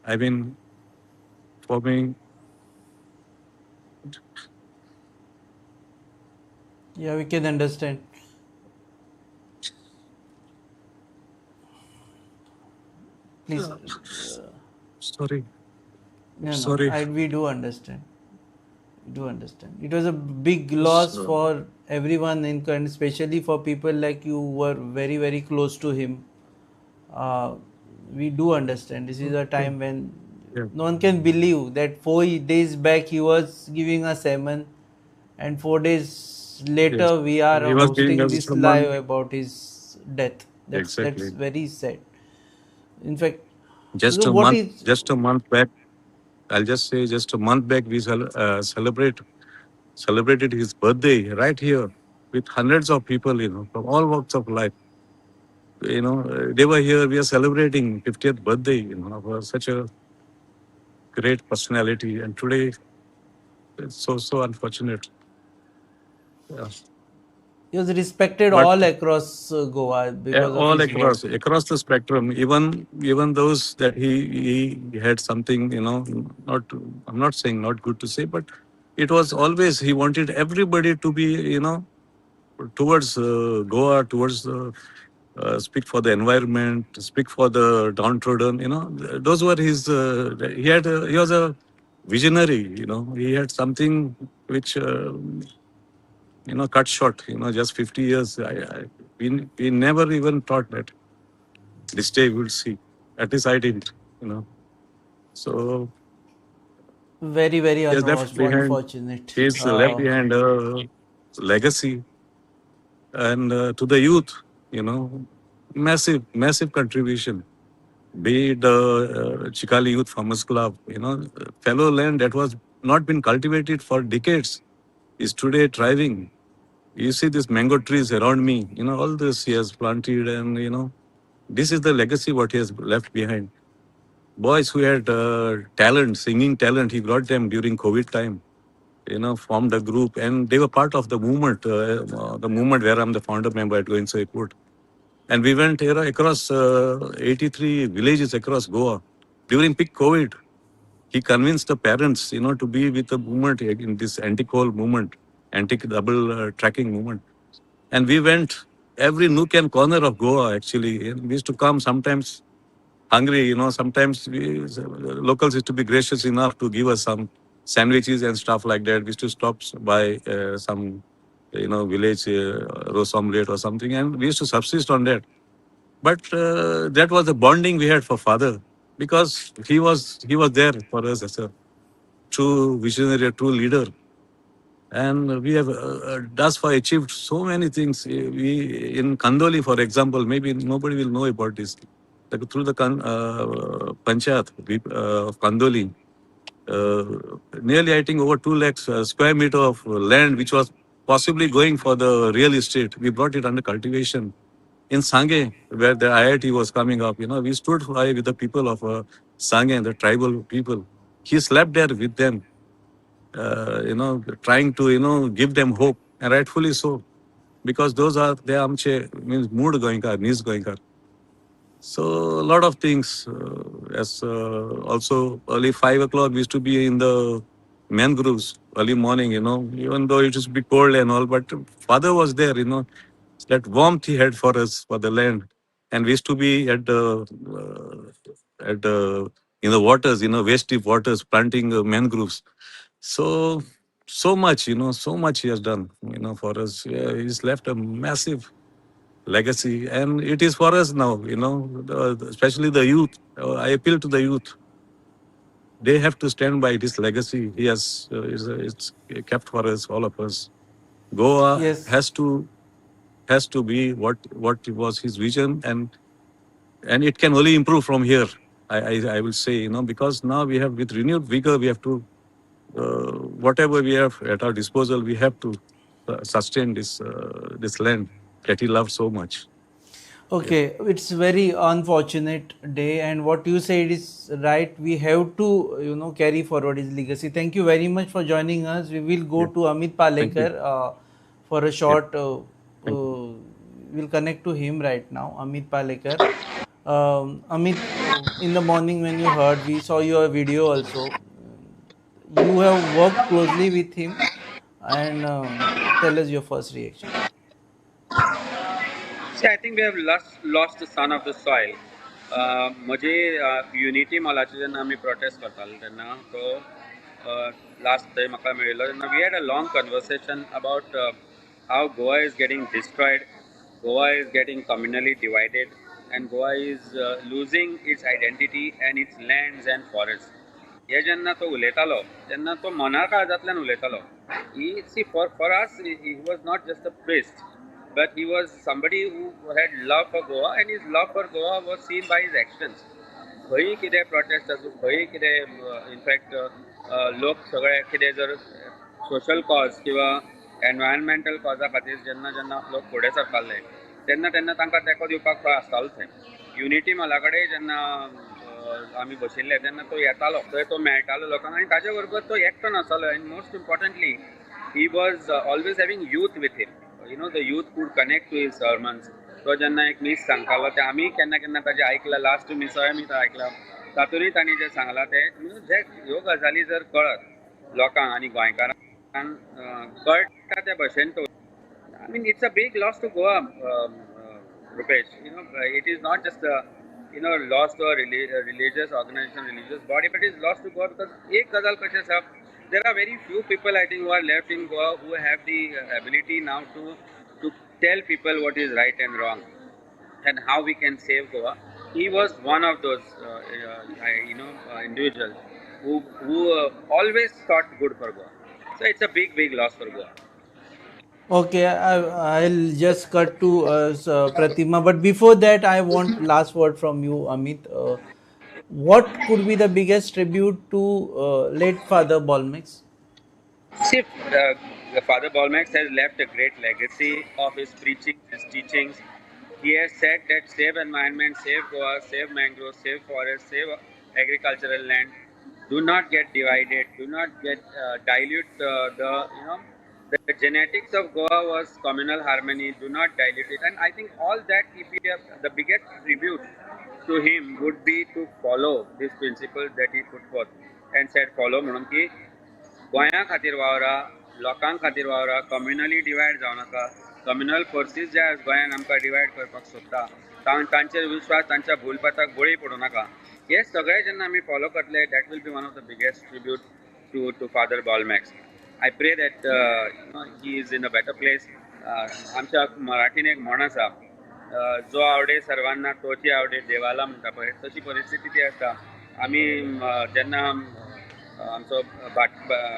I mean, for me, Yeah, we can understand. Please. Sorry. No, Sorry. We do understand. We do understand. It was a big loss for everyone, and especially for people like you who were very, very close to him. We do understand. This is a time when no one can believe that 4 days back he was giving a sermon, and 4 days later Yes. we are He was giving hosting us this someone. live about his death. That's Exactly. very sad. In fact, Just so a what month, is just a month back, I'll just say, just a month back, we celebrated his birthday right here with hundreds of people, from all walks of life. They were here. We are celebrating 50th birthday, of such a great personality. And today, it's so, so unfortunate. Yeah. he was respected But all across Goa because of all his work. across the spectrum, even those that he had something, not, I'm not saying not good to say, but it was always he wanted everybody to be, towards Goa, towards the speak for the environment, speak for the downtrodden. Those were his. He was a visionary. He had something which cut short. Just 50 years. We never even thought that this day we will see. At least I didn't. So Very, very he has left behind. unfortunate. He's left behind a legacy, and to the youth, massive, massive contribution. Be it the Chikhali Youth Farmers Club, fellow land that was not been cultivated for decades is today thriving. You see these mango trees around me, all this he has planted, and this is the legacy what he has left behind. Boys who had talent, singing talent, he brought them during COVID time, formed a group, and they were part of the movement where I'm the founder member at Goencho Ekvott. And we went here across 83 villages across Goa. During peak COVID, he convinced the parents, to be with the movement in this anti-coal movement, anti-double tracking movement. And we went every nook and corner of Goa, actually. And we used to come sometimes hungry, sometimes locals used to be gracious enough to give us some sandwiches and stuff like that. We used to stop by some, village roast omelette or something, and we used to subsist on that. But that was the bonding we had for father, because he was there for us as a true visionary, a true leader. And we have thus far achieved so many things. We in Kandoli, for example, maybe nobody will know about this. Like through the panchayat of Kandoli, nearly I think over 2 lakhs square meter of land, which was possibly going for the real estate, we brought it under cultivation. In Sange, where the IIT was coming up, we stood by with the people of Sange, the tribal people. He slept there with them, trying to, give them hope, and rightfully so, because those are, they आमचे means मूळ गोंयकार, नीज गोंयकार. So a lot of things. As also early 5 o'clock, we used to be in the mangroves early morning, even though it used to be cold and all, but father was there, that warmth he had for us, for the land. And we used to be at the in the waters, waist deep waters, planting mangroves. So, so much, so much he has done, for us. Yeah, he's left a massive legacy, and it is for us now, especially the youth. I appeal to the youth. They have to stand by this legacy he has it's kept for us, all of us. Goa Yes. has to be what was his vision, and it can only improve from here. I will say, because now we have, with renewed vigor, we have to whatever we have at our disposal, we have to sustain this land that he loved so much. Okay, it's very unfortunate day, and what you said is right. We have to carry forward his legacy. Thank you very much for joining us. We will go to Amit Thank you. Palekar for a short. We'll connect to him right now, Amit Palekar. Amit, in the morning when you heard, we saw your video also. You have worked closely with him, and tell us your first reaction. See, I think we have lost the son of the soil. म्हजी युनिटी मॉलाचे जेन्ना आमी प्रोटेस्ट करताले तेन्ना तो लास्ट थंय म्हाका मेळिल्लो तेन्ना we had a long conversation about how Goa is getting destroyed, Goa is getting communally divided, and Goa is losing its identity and its lands and forest. हे जेन्ना तो उलयतालो तेन्ना तो मना काळजांतल्यान उलयतालो. He see, for us, he was not just a priest, but he was somebody who had love for Goa, and his love for Goa was seen by his actions. खंय कितें प्रोटेस्ट आसूं, खंय कितें, इनफॅक्ट लोक सगळे कितें जर सोशल कॉज किंवा एनवायरमेंटल कॉजा खातीर जेन्ना जेन्ना लोक फुडें सरताले तेन्ना तेन्ना तांकां तेंको दिवपाक तो आसतालो. थंय युनिटी मॉला कडेन जेन्ना आमी बशिल्ले तेन्ना तो येतालो, थंय तो मेळटालो लोकांक आनी ताजे बरोबर तो एकटो नासतालो. And most importantly, he was always having youth with him. The youth could connect to his sermons. तो जेन्ना एक मीस सांगतालो तें आमी केन्ना केन्ना ताजें आयकलां, लास्ट मिसोय आमी आयकलां, तातूंतय तांणी जें सांगलां तें जे ह्यो गजाली जर कळत लोकांक आनी गोंयकारांक कळटा त्या भशेन तो, I mean, it's a big loss to Goa, Rupesh. It is not just loss to a religious organization, religious body, but it is loss to Goa because एक गजाल कशी आसा, there are very few people, I think, who are left in Goa who have the ability now to tell people what is right and wrong and how we can save Goa. He was one of those individuals who always thought good for Goa. So it's a big, big loss for Goa. Okay, I'll just cut to Pratima, but before that, I want last word from you, Amit. What could be the biggest tribute to late Father Bolmax? See, the Father Bolmax has left a great legacy of his preaching, his teachings. He has said that save environment, save Goa, save mangroves, save forests, save agricultural land. Do not get divided. Do not get dilute the you know the genetics of Goa was communal harmony. Do not dilute it. And I think all that, if we have the biggest tribute to him would be to follow these principles that he put forth and said follow, म्हणून की गोंया खातीर वावरा, लोकां खातीर वावरा, कम्युनली डिवायड जावं नाका. कम्युनल फोर्सीस जे आज गोंयान आमकां डिवायड करपाक सोदता तांचेर विश्वास, तांच्या भूलपाताक बळी पडूं नाका. हे सगळे जेन्ना आमी फॉलो करतले, that will be one of the biggest tribute to Father Bolmax. I pray that he is in a better place. आमच्या मराठीन एक म्हण आसा, जो आवडे सर्वांना तोची आवडे देवाला म्हणटा पळय, तशी परिस्थिती ती आसता. आमी जेन्ना आमचो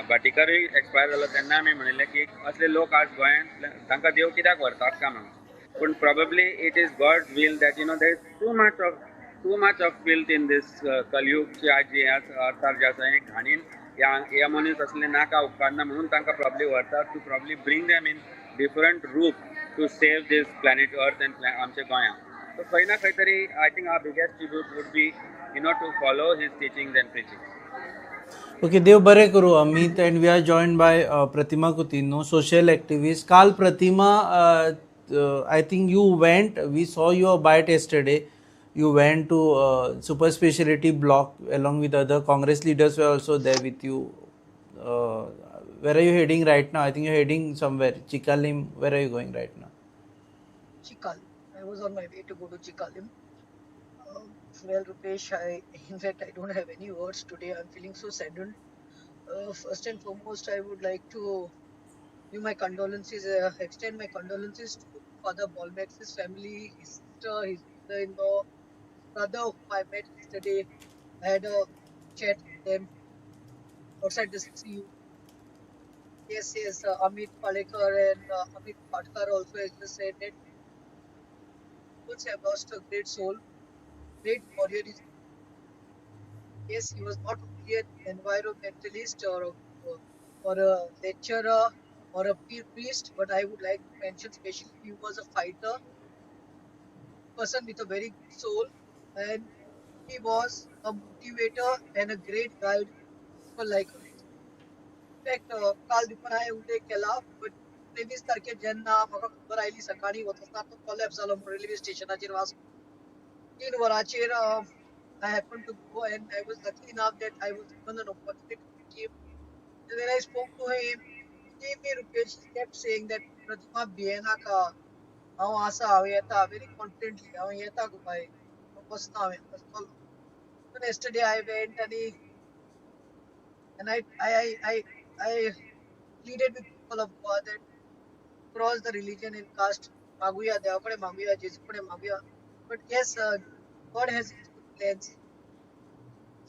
भाटीकारूय एक्सपायर जालो तेन्ना आमी म्हणिल्लें की असले लोक आज गोंयांत तांकां देव कित्याक व्हरतात काय म्हणून. पूण probably it is God's will that there is too much of filth in this कलयुग आज जी अर्थार जे आसा, हें घाणीन ह्या मनीस असले नाका उपकारना म्हणून तांकां प्रॉब्ली व्हरतात to probably bring them in different रूप to save this planet earth and आमच्या गोंयांत. सो खंय ना खंय तरी I think our biggest tribute would be to follow his teachings and preaching. Okay, देव बरें करूं Amit, and we are joined by Pratima Coutinho, social activist. काल प्रतिमा, I think you went, we saw your bite yesterday. You went to super speciality block along with other Congress leaders were also there with you. Where are you heading right now? I think you're heading somewhere. Chicalim, where are you going right now? Chicalim. I was on my way to go to Chicalim. Well, Rupesh, in fact, I don't have any words today. I'm feeling so saddened. First and foremost, I would like to give my condolences, extend my condolences to Father Bolmax's family, his sister, his brother-in-law, brother whom I met yesterday. I had a chat with them outside the CCU. Yes, Amit Palekar and Amit Patkar also has just said that both have lost a great soul, great warrior. Yes, he was not only an environmentalist or a lecturer or a priest, but I would like to mention especially he was a fighter, person with a very good soul, and he was a motivator and a great guide for like us. In fact, काल दीपान हांवें उल्लेख केला, बट 23 तारखेर जेन्ना म्हाका खबर आयली सकाळीं वता तो कोलॅप्स जालो म्हणून रेल्वे स्टेशनाचेर वास्को 3 वरांचेर, I happened to go and I was lucky enough that I was given an opportunity to meet him. And when I spoke to him, believe me, Rupesh, he kept saying that प्रतिमा भियेनाका, हांव आसा, हांव येता, very confidently, हांव येता गो बाय, बसना हांवें बसतलो. Then yesterday I went and I pleaded with people of Goa that cross the religion and caste, मागुया देवा कडेन मागुया, जेजू कडेन मागुया. But yes, God has his good plans.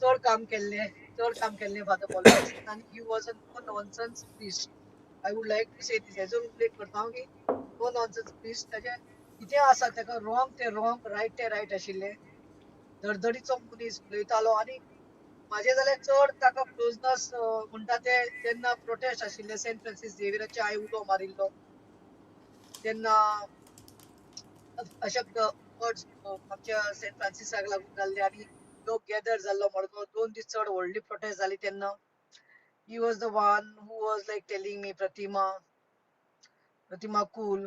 चड काम केल्लें, चड काम केल्लें फादर बोलमॅक्सान आनी he was a no nonsense priest. I would like to say this, हेजो उल्लेख करता हांव की नो नॉनसेन्स प्रिस्ट. ताजें कितें आसा ताका रॉंग तें रॉंग, रायट तें रायट आशिल्लें. धडधडीचो मनीस उलयतालो. आनी म्हाजें जाल्यार चड ताका क्लोजनस म्हणटा ते जेन्ना प्रोटेस्ट आशिल्ले सेंट फ्रांसीस झेवियराचे, हांवें उलो मारिल्लो तेन्ना, अशे वर्ड्स आमच्या सेंट फ्रांसिसाक लागून जाल्ले आनी लोक गॅदर जाल्लो मडगांव 2 दीस, चड व्हडली प्रोटेस्ट जाली तेन्ना he was the one who was like telling me, "Pratima, Pratima, cool."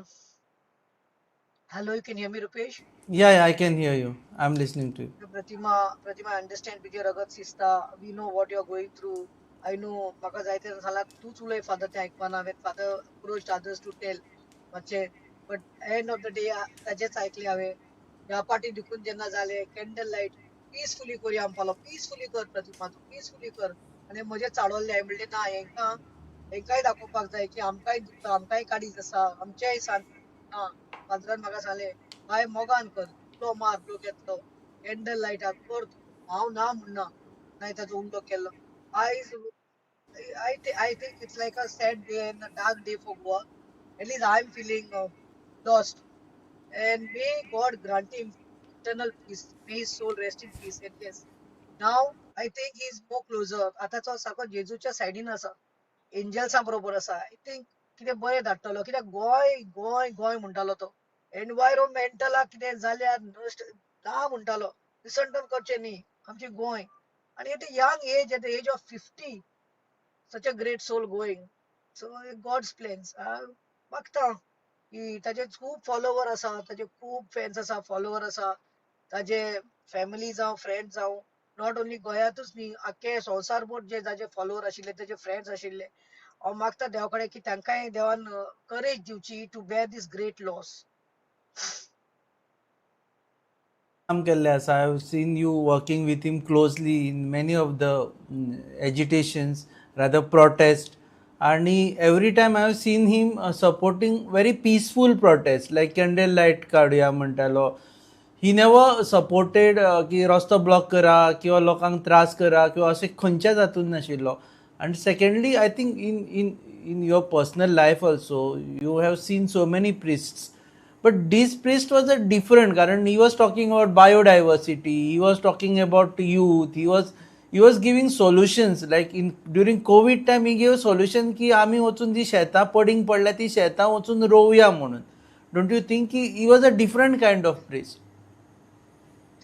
Hello, you can hear me, Rupesh? Yeah, I can hear you. I am listening to you. "Pratima, Pratima, understand, तुजें रगत शिजता. We know what you are going through. I know." म्हाका जायते जाणां सांगलां, तूंच उलय, फादर तें आयकपाना. When father approach others to tell मातशें, but end of the day ताजेच आयकलें हांवें. ह्या पाटी दुखून जेन्ना जालें, कॅन्डल लायट पिसफुली करुया म्हणपालो, "पिसफुली कर प्रतिमा, तूं पिसफुली कर." आनी म्हजें चाळवल्लें. हांवें म्हणलें, ना, हेंकां हेंकांय दाखोवपाक जाय की आमकांय दुखता, आमकांय काळीज आसा, आमचेंय सांत ना. फादरान म्हाका सांगलें, बाय, मोगान कर, उलो मार, लोक येतलो, कॅन्डल लायटाक कर तूं, हांव ना म्हणना. नाही ताचो उल्लो केल्लो. आयज I think it's like a sad day and a dark day for Goa. At least I am feeling lost. And may God grant him eternal peace. May his soul rest in peace. And yes, now I think he is more closer. आतां तो सारको जेजूच्या सायडीन आसा, एंजल्सां बरोबर आसा. I think कितें बरें धाडटलो, कित्याक गोंय गोंय गोंय म्हणटालो तो. एनवायरोमेंटलाक कितें जाल्यार नश्ट ना म्हणटालो, विसंटन करचें न्ही आमचें गोंय. आनी at a young age, at the age of 50, such a great soul going. So God's plans. मागता की ताजे खूब फॉलोवर आसा, ताजे खूब फॅन्स आसा, फॉलोवर आसा, ताजे फॅमिली जावं, फ्रेंड्स जावं, not only गोंयांतूच न्ही, आख्खे संवसारभर जे ताजे फॉलोवर आशिल्ले, ताजे फ्रेंड्स आशिल्ले. हांव मागता देवा कडेन की तांकांय देवान करेज दिवची to bear this great loss. काम केल्लें आसा. I have seen you working with him closely in many of the agitations, rather protest, आणि every time I have seen him supporting very peaceful protest, like candle light काडुया म्हणटालो. He never supported की रस्तो ब्लॉक करा किंवा लोकांक त्रास करा किंवा अशें खंयच्याच हातून नाशिल्लो. आनी secondly, I think in your personal life also you have seen so many priests, but this priest was a different, कारण he was talking about biodiversity, he was talking about youth, he was giving solutions, like in during COVID time he gave solution की आमी वचून जी शेतां पडींग पडल्या ती शेतां वचून रोवया म्हणून. Don't you think की he was a different kind of priest?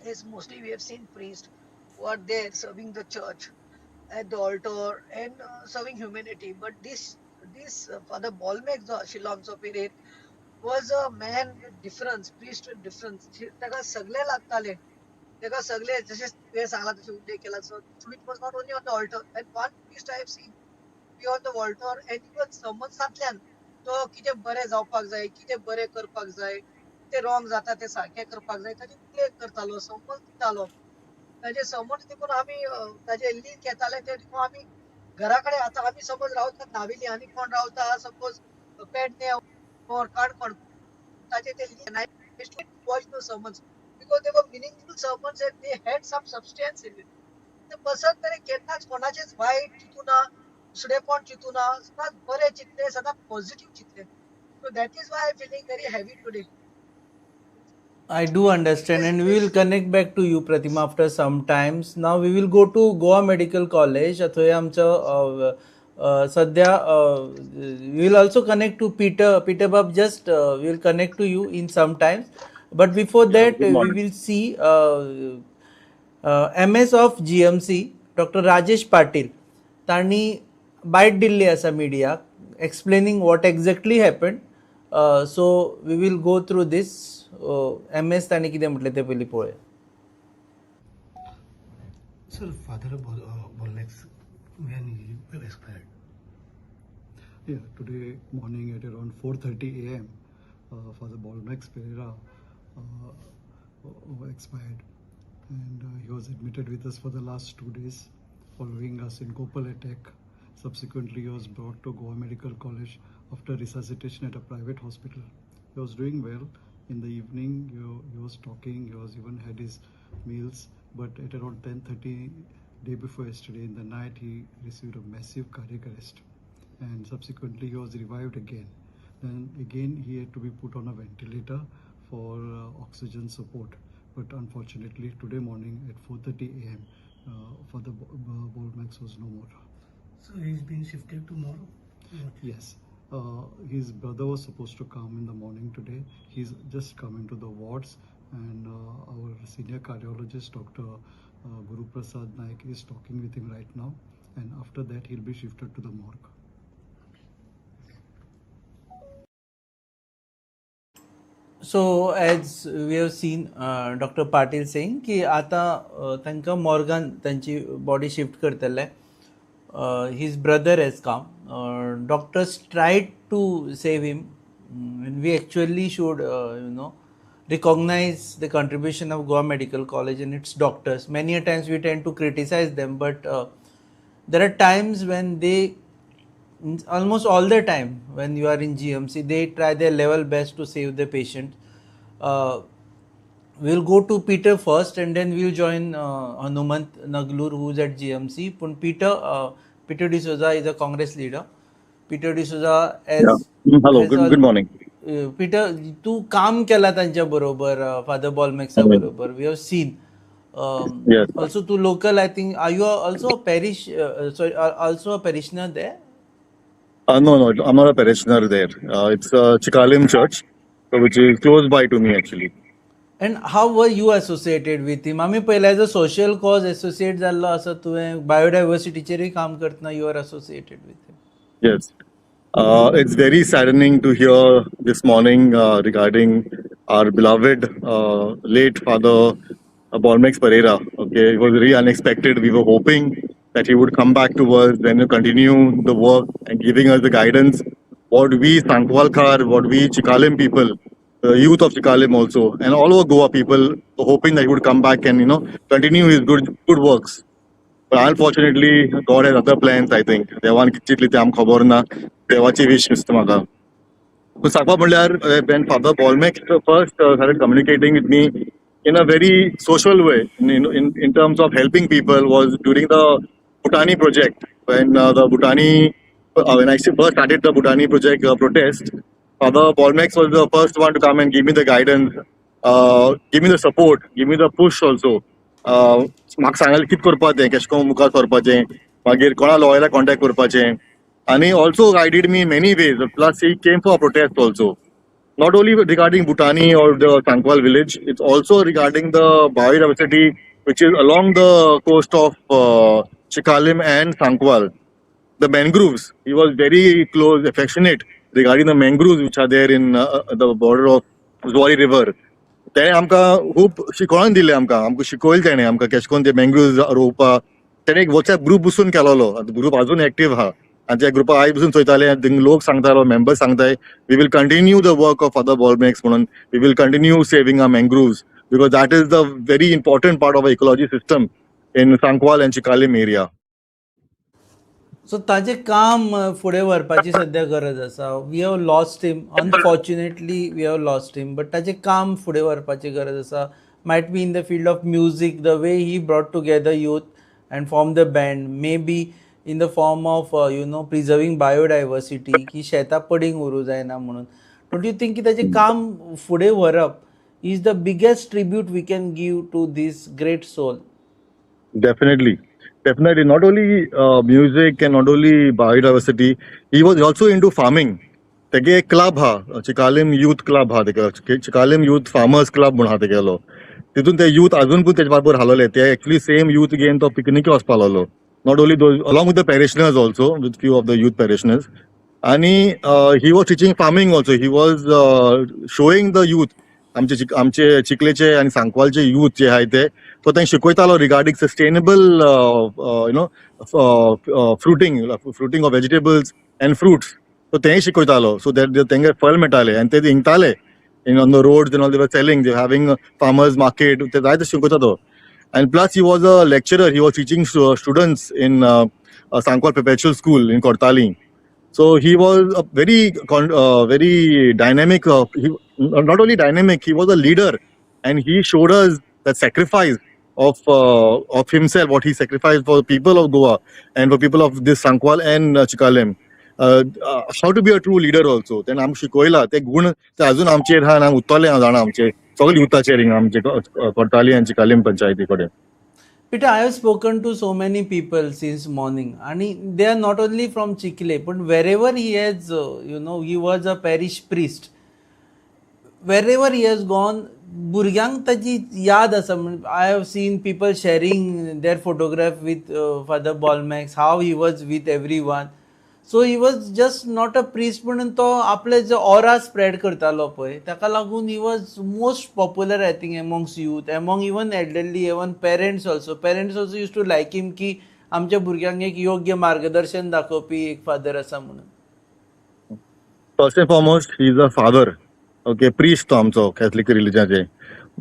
Yes, mostly we have seen priests who are there serving the church at the altar and serving humanity. But this Father Bolmax जो आशिल्लो आमचो पिरेर was a man with difference, priest with difference. ताका सगळे लागताले, ताका सगळे, जशें तुवें सांगला तशें उल्लेख केला. So it was not only on the altar. And one priest I have seen be on the altar and even समन्सांतल्यान तो कितें बरें जावपाक जाय, कितें बरें करपाक जाय, कितें रॉंग जाता तें सारकें करपाक जाय, ताजे उल्लेख करतालो, समज दितालो. ताजे समज देखून आमी ताजे लीक येताले ते देखून आमी घरा कडेन, आतां आमी समज रावतात नावेली आनी कोण रावता सपोज पेडणे or Canacona, ताजे ते watch the sermons because they were meaningful sermons and they had some substance in it. The person तरी केन्नाच कोणाचेच वायट चिंतूना, दुसरेपण चिंतूना, सदांच बरें चिंतले, सदांच पॉझिटिव्ह चिंतले. So that is why I feeling very heavy today. I do understand, and we will connect back to you, Pratima, after some times. Now we will go to Goa Medical College. थंय आमचो सध्या we will also connect to Peter. Peter Bab, just we will connect to you in some times. But before Yeah, that, good we morning. will see MS of GMC, Dr. Rajesh Patil. तांणी बायट दिल्ली आसा मिडियाक explaining what exactly happened. So we will go through this. MS तांणी कितें म्हटलें तें पयलीं पळोवया. Sir, Father Bolmax, when he expired? Yeah, today morning at around 4:30 a.m., Father Bolmax Pereira expired, and he was admitted with us for the last 2 days following a syncopal attack. Subsequently, he was brought to Goa Medical College after resuscitation at a private hospital. He was doing well. In the evening, he was talking. He was even had his meals, but at around 10:30 day before yesterday in the night, he received a massive cardiac arrest. and subsequently he was revived again. Then again he had to be put on a ventilator for oxygen support. But unfortunately today morning at 4:30 a.m. Father Bolmax was no more. So he's been shifted tomorrow? Yes. His brother was supposed to come in the morning today. He's just come into the wards, and our senior cardiologist, Dr. Guru Prasad Naik, is talking with him right now. And after that, he'll be shifted to the morgue. So as we have seen Dr. Patil saying की आता तांकां मॉर्गान तांची बॉडी शिफ्ट करतले. His brother has come. Doctors tried to save him, and we actually should recognize the contribution of Goa Medical College and its doctors. Many a times we tend to criticize them, but there are times when they, almost all the time when you are in GMC, they try their level best to save the patient. We'll go to Peter first and then we'll join Hanumant Naglur, who's at GMC. Pun Peter D'Souza is a Congress leader. Peter D'Souza has, yeah. Hello, good morning. Peter, तू काम केला तांच्या बरोबर, Father Bolmaxa बरोबर. We have seen. Yes. Also, tu local, I think. Are you also a parish? Also a parishioner there? No, I'm not a parishioner there. It's Chicalim Church, which is close by to me actually. And how were you associated with him? आमी पयलें as a social cause associate जाल्लो आसा तुवें, बायोडायवर्सिटीचेरूय काम करतना you are associated with him. Yes. It's very saddening to hear this morning regarding our beloved late Father Bolmax Pereira. Okay, it was really unexpected. We were hoping that he would come back to us, then continue the work and giving us the guidance. What we Sankwalkar, what we Chicalim people, the youth of Chicalim also, and all over Goa people, hoping that he would come back and continue his good works. But unfortunately, God has other plans, I think. देवान चिंतली ते आमकां खबर ना, देवाची विश दिसता म्हाका. पूण सांगपा म्हणल्यार when Father Bolmax first started communicating with me in a very social way, in terms of helping people, was during the Bhutani project. When when I first started the Bhutani project protest, Father Bolmax was the first one to come and give me the guidance, give me the support, give me the push also. म्हाका सांगलें कितें करपाचें, कशें करून मुखार सरपाचें, मागीर कोणा लॉयरा कॉन्टेक्ट करपाचें, आनी also guided me in many ways. Plus he came for a protest also. Not only regarding Bhutani or the Sankwal village, it's also regarding the biodiversity which is along the coast of Chicalim and Sankwal. The mangroves, he was very close, affectionate regarding the mangroves which are there in the border of Zuari River. तेणें आमकां खूब शिकोवन दिलें, आमकां आमकां शिकयलें तेणें आमकां कशें करून ते मँग्रोव्स रोवपा. तेणें एक वॉट्सएप ग्रूप बसून केलोलो, ग्रूप अजून एक्टीव आहा, आनी त्या ग्रुपार आयज बसून चोयताले, लोक सांगतालो, मेंबर्स सांगताय, we will continue the work of Father Bolmax म्हणून, we will continue saving our mangroves because that is the very important part of ecology system in Sankwal and Chicalim area. So ताजें काम फुडें व्हरपाची सद्या गरज आसा. We have lost him, unfortunately we have lost him, but ताजें काम फुडें व्हरपाची गरज आसा. Might be in the field of music, the way he brought together youth and form the band, may be in the form of preserving biodiversity, की शेतां पडींग उरूं जायना म्हणून. Don't you think की ताजें काम फुडें व्हरप is the biggest tribute we can give to this great soul? Definitely. Definitely, not only music and not only biodiversity, he was also into farming. तेगे एक क्लब हा, चिकालीम यूथ क्लब हा, तेका चिकालीम यूथ फार्मर्स क्लब म्हूण हा तेगेलो. तितून ते यूथ अजून पण तेजे बरोबर हालोले. ते एक्चुअली सेम यूथ घेवन तो पिकनीक वचपा लागलो. Not only those, along with the parishioners also, with few of the youth parishioners. आनी he was teaching farming also. He was showing the youth, आमचे चिखलेचे आनी सांकवालचे यूथ जे आहाय ते, तो तांकां शिकयतालो regarding sustainable fruiting of vegetables and fruits. तो तेंय शिकयतालो, सो that तेंगे फळ मेळटाले आनी ते विकताले in on the roads and all. They were selling, they having farmers market, ते जायते शिकयता तो. And plus he was a lecturer, he was teaching students in Sankwal Perpetual School in Cortalim. So he was a very very dynamic, he, not only dynamic, he was a leader, and he showed us that sacrifice of himself, what he sacrificed for the people of Goa and for people of this Sankwal and Chicalim. how to be a true leader also. तेणें आमकां शिकयला ते गुण ते अजून आमचेर आहा आनी उरतले हांव जाणा आमचे सगळे युथाचेर हिंगा आमचे कोर्ताली आनी चिकालीम पंचायती कडेन. Peter, I have spoken to so many people since morning, and they are not only from Chikhale, but wherever he has, he was a parish priest. Wherever he has gone, भुरग्यांक ताची याद आसा. I have seen people sharing their photograph with Father Bolmax, how he was with everyone. So he was just not a priest, म्हणून तो आपले जो ऑरा स्प्रेड करतालो पळय, ताका लागून he was most popular, I think, amongst youth, among even elderly, even parents also. Parents also used to like him की आमच्या भुरग्यांक एक योग्य मार्गदर्शन दाखोवपी एक फादर आसा म्हणून. First and foremost, he is a father, okay, priest तो आमचो Catholic रिलिजनाचे.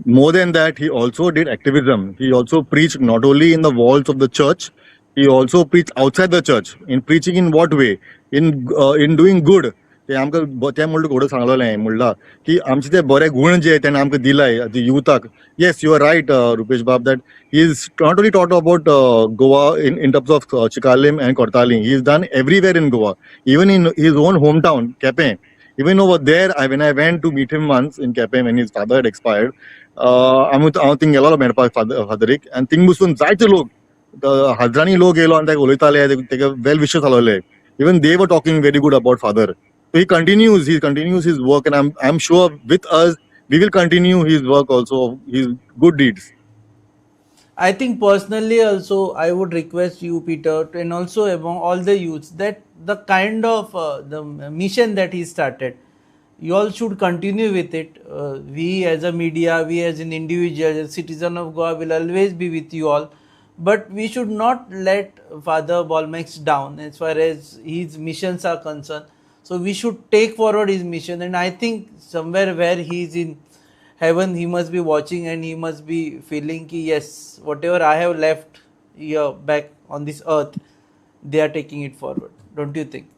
More than that, he also did activism. He also preach not only in the walls of the church, he also preach outside the church. In preaching in what way? In doing good. ते आमकां ते म्हणलं घोडं सांगलेलें म्हणलां की आमचे ते बरे गुण जे तेणें आमकां दिलाय युथाक. Yes, you are right, Rupesh Bab, that he is not only taught about Goa in terms of Chicalim and Cortalim. He is done everywhere in Goa, even in his own home town Quepem. Even over there, when I went to meet him once in Quepem when his father had expired, हांव हांव थिंग गेलोलो मेळपाक फादरीक आनी थिंग बसून जायते लोक, हजारांनी लोक येयलो आनी ताका उलयताले, ताका वेल विशस आसलेले. Even they were talking very good about father. So he continues his work, and I'm sure with us we will continue his work also, his good deeds. I think personally also I would request you, Peter, and also among all the youths, that the kind of the mission that he started, you all should continue with it. We as a media, we as an individual, as a citizen of Goa, will always be with you all. But we should not let Father Bolmax down as far as his missions are concerned. So we should take forward his mission, and I think somewhere where he is in heaven, he must be watching and he must be feeling ki yes, whatever I have left here back on this earth, they are taking it forward. Don't you think?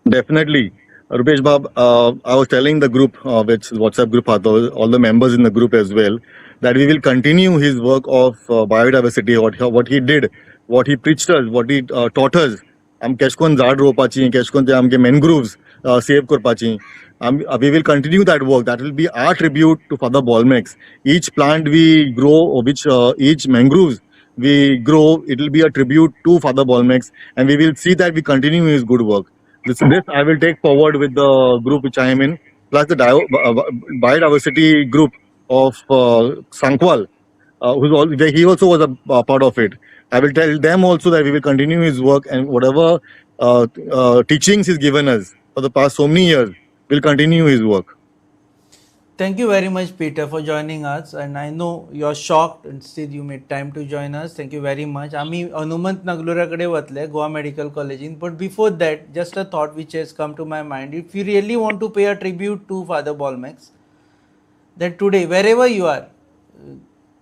Definitely. Rupesh Bab, I was telling the group, which is WhatsApp group, all the members in the group as well, that we will continue his work of biodiversity, what he did, what he preached us, what he taught us. आम केश कोन झाड रोवपाची, केश कोन ते आमचे मॅनग्रुव्स सेव करपाची, we will continue that work. That will be our tribute to Father Bolmax. Each plant we grow, or which each mangroves we grow, it will be a tribute to Father Bolmax, and we will see that we continue his good work. This I will take forward with the group which I am in, plus the biodiversity group of Sankwal, who's all, he also was a part of it. I will tell them also that we will continue his work, and whatever teachings he's given us for the past so many years, we'll continue his work. Thank you very much, Peter, for joining us. And I know you're shocked and still you made time to join us. Thank you very much. आमी हनुमंत नगलुरा कडेन वतले गोवा मेडिकल कॉलेजीन. But before that, just a thought which has come to my mind. If you really want to pay a tribute to Father Bolmax, that today, wherever you are,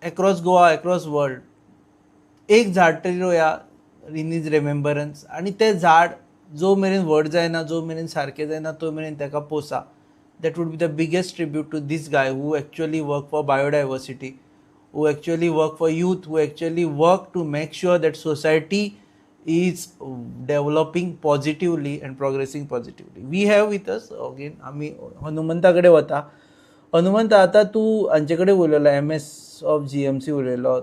across Goa, across world, एक झाड तरी रोया इन his remembrance. आनी तें झाड जो मेरेन व्हड जायना, जो मेरेन सारकें जायना, तो मेरेन ताका पोसा. That would be the biggest tribute to this guy who actually worked for biodiversity, who actually worked for youth, who actually worked to make sure that society is developing positively and progressing positively. We have with us again, आमी हनुमंता कडेन वता. हनुमंत, आतां तूं हांचे कडेन उलयलो, एम एस ऑफ जीएमसी उलयलो.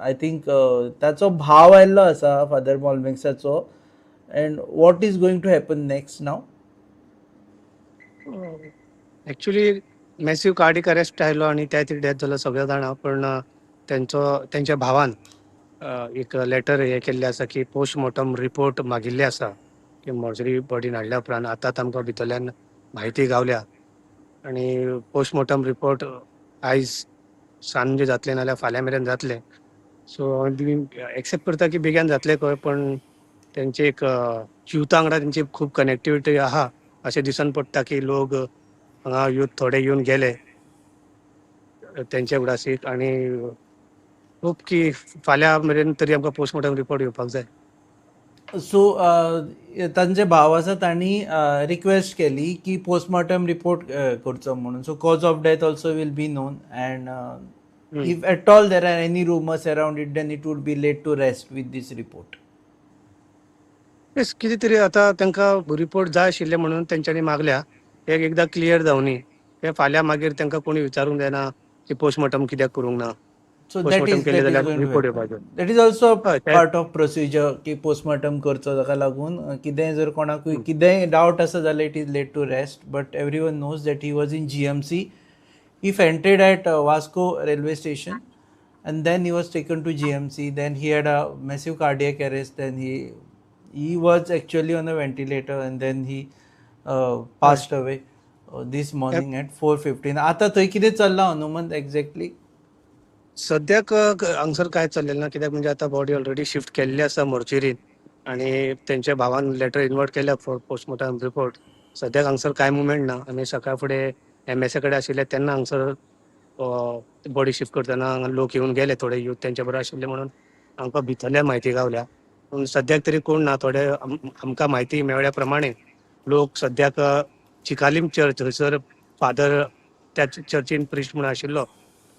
I think ताचो भाव आयल्लो आसा father बॉलमेक्साचो, and what is going to happen next now? Actually massive cardiac arrest आयलो आनी त्या खातीर डेथ जालो सगळें जाणा, पण तेंचो तेंच्या भावान एक लेटर हे केल्लें आसा की पोस्टमॉर्टम रिपोर्ट मागिल्ले आसा की मॉर्चरी बॉडीन हाडल्या उपरांत आतांच आमकां भितरल्यान म्हायती गावल्या आनी पोस्टमॉर्टम रिपोर्ट आयज सांजे जातलें नाल्यार फाल्यां मेरेन जातलें. सो एक्सेप्ट करता की बेगीन जातलें खंय, पण तेंचे एक युथा वांगडा तेंची खूब कनेक्टिविटी आहा अशें दिसून पडटा की लोक हांगा युथ थोडे येवन गेले तेंचे उडासीक आनी होप की फाल्यां मेरेन तरी आमकां पोस्टमॉर्टम रिपोर्ट येवपाक जाय. सो तांचे भाव आसा, तांणी रिक्वेस्ट केली की पोस्टमॉर्टम रिपोर्ट करचो म्हणून, so cause of death also will be known, and if at all there are any rumours around it, then it would be laid to rest with this report. येस, कितें तरी आतां तांकां रिपोर्ट जाय आशिल्ले म्हणून तेंच्यांनी मागल्या. हे एकदां क्लियर जावनी, हे फाल्यां मागीर तांकां कोणी विचारूंक जायना की पोस्टमॉर्टम कित्याक करूंक ना. सो that postmortem is केलें that is जाल्यार गोइंग टू रिपोर्ट येवपाचो. That is also हय ते पार्ट ऑफ प्रोसिजर की पोस्टमॉर्टम करचो. ताका लागून कितेंय जर कोणाकूय कितेंय डावट आसा जाल्यार it is laid to rest. But everyone knows that he was in GMC. He fainted at Vasco railway station and then he was taken to GMC. Then he had a massive cardiac arrest. Then he was actually on a ventilator and then he हय passed away this morning at 4:15. आतां थंय कितें चल्लां हनुमंत एक्झॅक्टली? सद्याक हांगसर कांय चल्लेलें ना, कित्याक म्हणजे आतां बॉडी ऑलरेडी शिफ्ट केल्ली आसा मोर्चरीन आनी तेंच्या भावान लेटर इन्वर्ट केल्या फॉर पोस्टमॉर्टम रिपोर्ट. सद्याक हांगसर कांय मुवमेंट ना. आमी सकाळ फुडें एमएसए कडेन आशिल्ले तेन्ना हांगसर बॉडी शिफ्ट करतना हांगा लोक येवन गेले, थोडे यूथ तेंच्या बरोबर आशिल्ले म्हणून आमकां भितरल्या म्हायती गावल्या. पूण सद्याक तरी कोण ना. थोडे आमकां म्हायती मेळ्ळ्या प्रमाणे लोक सद्याक चिकालीम चर्च थंयसर फादर त्या चर्चीन प्रिस्ट म्हणून आशिल्लो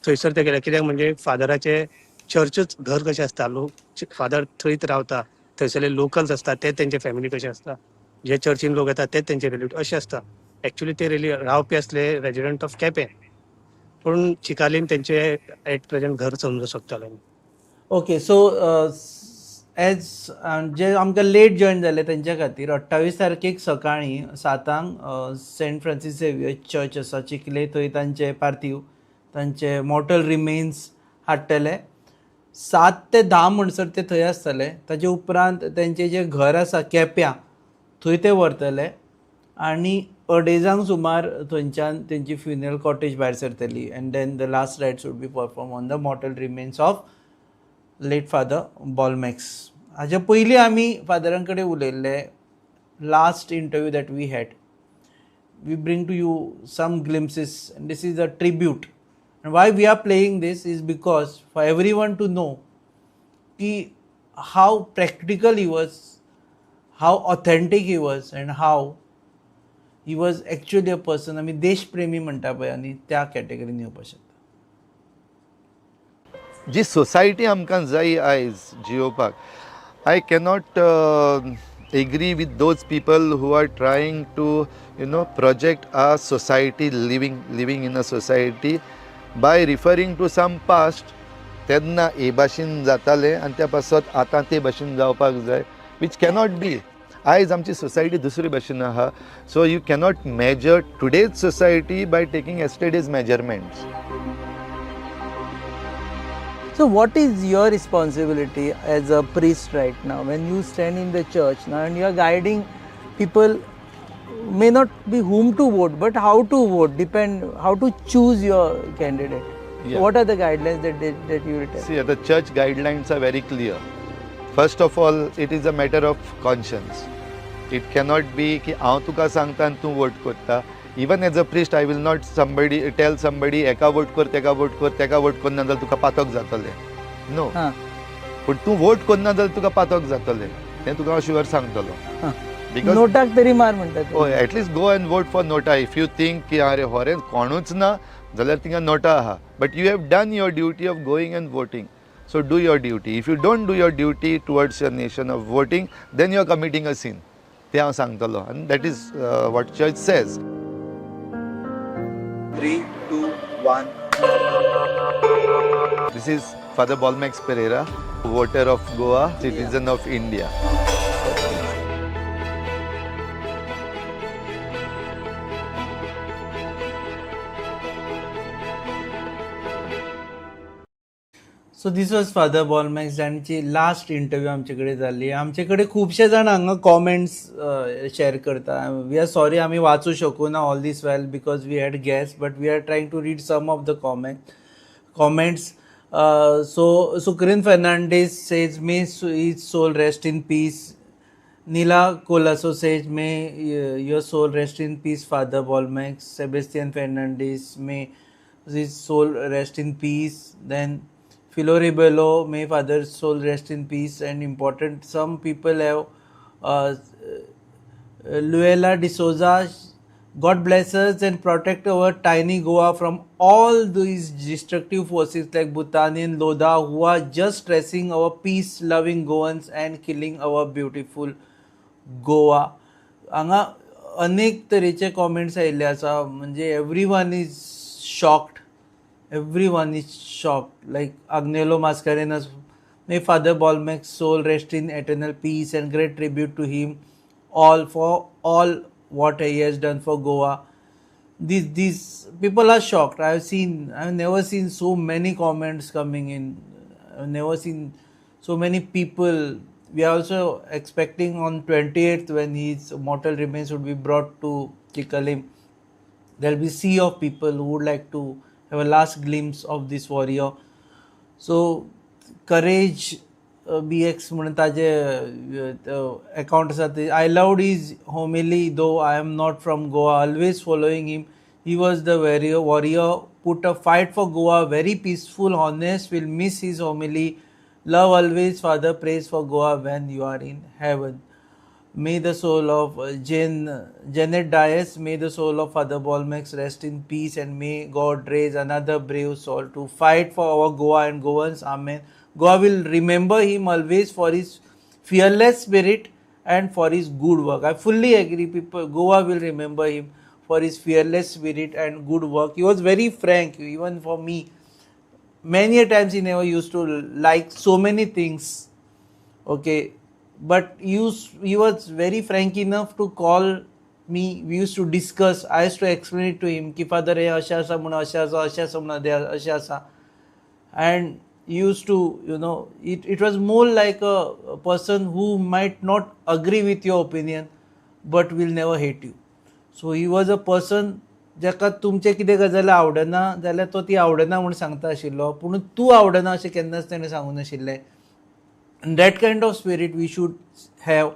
थंयसर ते गेले, कित्याक म्हणजे फादराचे चर्चूच घर कशें आसता, लोक फादर थंयच रावता, थंयसरले लोकल्स आसता ते तेंचे फॅमिली कशें आसता, जे चर्चीन लोक येता ते तेंचे रिलेटीव अशें आसता. एक्चुली ते रिली रावपी आसले रेजिडंट ऑफ केपें, पूण चिकालीम तेंचे एट प्रेझेंट घर समजूं शकताले. ओके, सो एज जे आमकां लेट जॉयन जाले तेंच्या खातीर 28 तारखेक सकाळीं 7 सेंट फ्रांसीस झेवियर चर्च आसा चिखले, थंय तांचे पार्थीव तांचे मॉर्टल रिमेन्स हाडटले. 7 ते 10 म्हणसर ते थंय आसतले. ताजे उपरांत तेंचें जें घर आसा केप्यां थंय ते व्हरतले आनी 2:30 सुमार थंयच्यान तेंची फ्युनरल कॉटेज भायर सरतली and then the last rites would be perform on the mortal remains of late Father Bolmax. हाजे पयलीं आमी फादरां कडेन उलयल्ले, last interview that we had, we bring to you some glimpses. This is a tribute. And why we are playing this is because for everyone to know की how practical he was, how authentic he was and how he was actually a person. आमी देशप्रेमी म्हणटा पळय आनी त्या कॅटेगरीन येवपाक शकता. जी सोसायटी आमकां जाय आयज जियोवपाक, I cannot agree with those people who are trying to project a society living in a society by referring to some past. तेन्ना हे भाशेन जातालें आनी त्या पासत आतां ते भाशेन जावपाक जाय, which cannot be. आयज आमची सोसायटी दुसरी भाशेन आहा. So you cannot measure today's society by taking yesterday's measurements. So what is your responsibility as a priest right now when you stand in the church now and you are guiding people, may not be whom to vote but how to vote, depend how to choose your candidate? Yeah. What are the guidelines that you will tell? See, the church guidelines are very clear. First of all, it is a matter of conscience. It cannot be की हांव तुका सांगता आनी तूं वोट करता. Even as a priest, I will not somebody tell somebody एका वोट कर, तेका वोट कर, तेका वोट करना जाल्यार तुका पातक जातलें. नो, पूण तूं वोट करना जाल्यार तुका पातक जातलें तें तुका हांव शुअर सांगतलो. Because नोटाक तरी मार म्हणटा. हय, at least go and vote for NOTA. If you think की अरे होरें कोणूच ना जाल्यार थिंगा नोटा आहा, but you have done your duty of going and voting. So do your duty. If you don't do your duty towards your nation of voting, then you are committing a sin. तें हांव सांगतलो आनी that is what church says. 3, 2, 1. This is Father Bolmax Pereira, voter of Goa, citizen of India. So this was Father Bolmax जांची लास्ट इंटरव्यू आमचे कडेन जाल्ली. आमचे कडेन खुबशे जाण हांगा कॉमेंट्स शेअर करता. We are sorry आमी वाचूं शकूना all this well because we had guest, but we are trying to read some of the comments. So Sukrin Fernandes says may his soul rest in peace. Neela Colaso says may your soul rest in peace Father Bolmax. Sebastian Fernandes, may his soul rest in peace. Then Philo Rebello, may father's soul rest in peace. And important, some people have Luella D'Souza, God bless us and protect our tiny Goa from all these destructive forces like Bhutani and Lodha who are just stressing our peace-loving Goans and killing our beautiful Goa. हांगा अनेक तरेचे कॉमेंट्स आयिल्ले आसा, म्हणजे everyone is shocked, everyone is shocked. Like Agnelo Mascarenhas, may Father Bolmax soul rest in eternal peace and great tribute to him all for all what he has done for Goa. These people are shocked. I've never seen so many comments coming in. I've never seen so many people. We are also expecting on 28th, when his mortal remains would be brought to Chicalim, there will be sea of people who would like to have a last glimpse of this warrior. So Courage BX म्हणून ताजे अकाउंट आसा ते, I loved his homily though I am not from Goa, always following him. He was the warrior, put a fight for Goa, very peaceful, honest, will miss his homily. Love always, Father, praise for Goa when you are in heaven. May the soul of Janet Dias, may the soul of Father Bolmax rest in peace, and may God raise another brave soul to fight for our Goa and Goans. Amen. Goa will remember him always for his fearless spirit and for his good work. I fully agree, people. Goa will remember him for his fearless spirit and good work. He was very frank, even for me. Many a times he never used to like so many things, okay, but he was very frank enough to call me. We used to discuss. I used to explain it to him ki Father हे अशें आसा म्हणून अशें आसा, अशें आसा म्हणून अशें आसा, and he used to, you know, it was more like a person who might not agree with your opinion but will never hate you. So he was a person जाका तुमचें कितें गजाल आवडना जाल्यार तो ती आवडना म्हूण सांगता आशिल्लो, पूण तूं आवडना अशें केन्नाच ताणें सांगूंक नाशिल्लें. And that kind of spirit we should have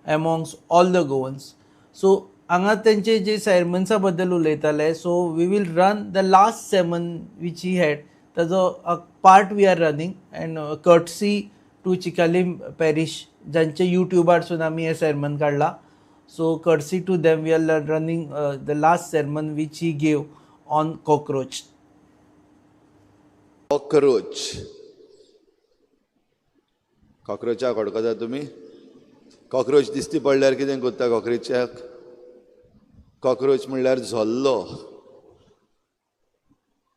amongst all the Goans. So हांगा तेंचे जे sermonsा बद्दल उलयताले, so we will run the last sermon which he had, ताजो part we are running, and courtesy to Chicalim parish जांचे यूट्यूबारसून आमी हें sermon काडला. So courtesy to them we are running the last sermon which he gave on cockroach. Cockroach. कॉकरोचाक वळखता तुमी? कॉकरोच दिसती पडल्यार कितें करता कॉकरोचाक? कॉकरोच म्हणल्यार झोल्लो.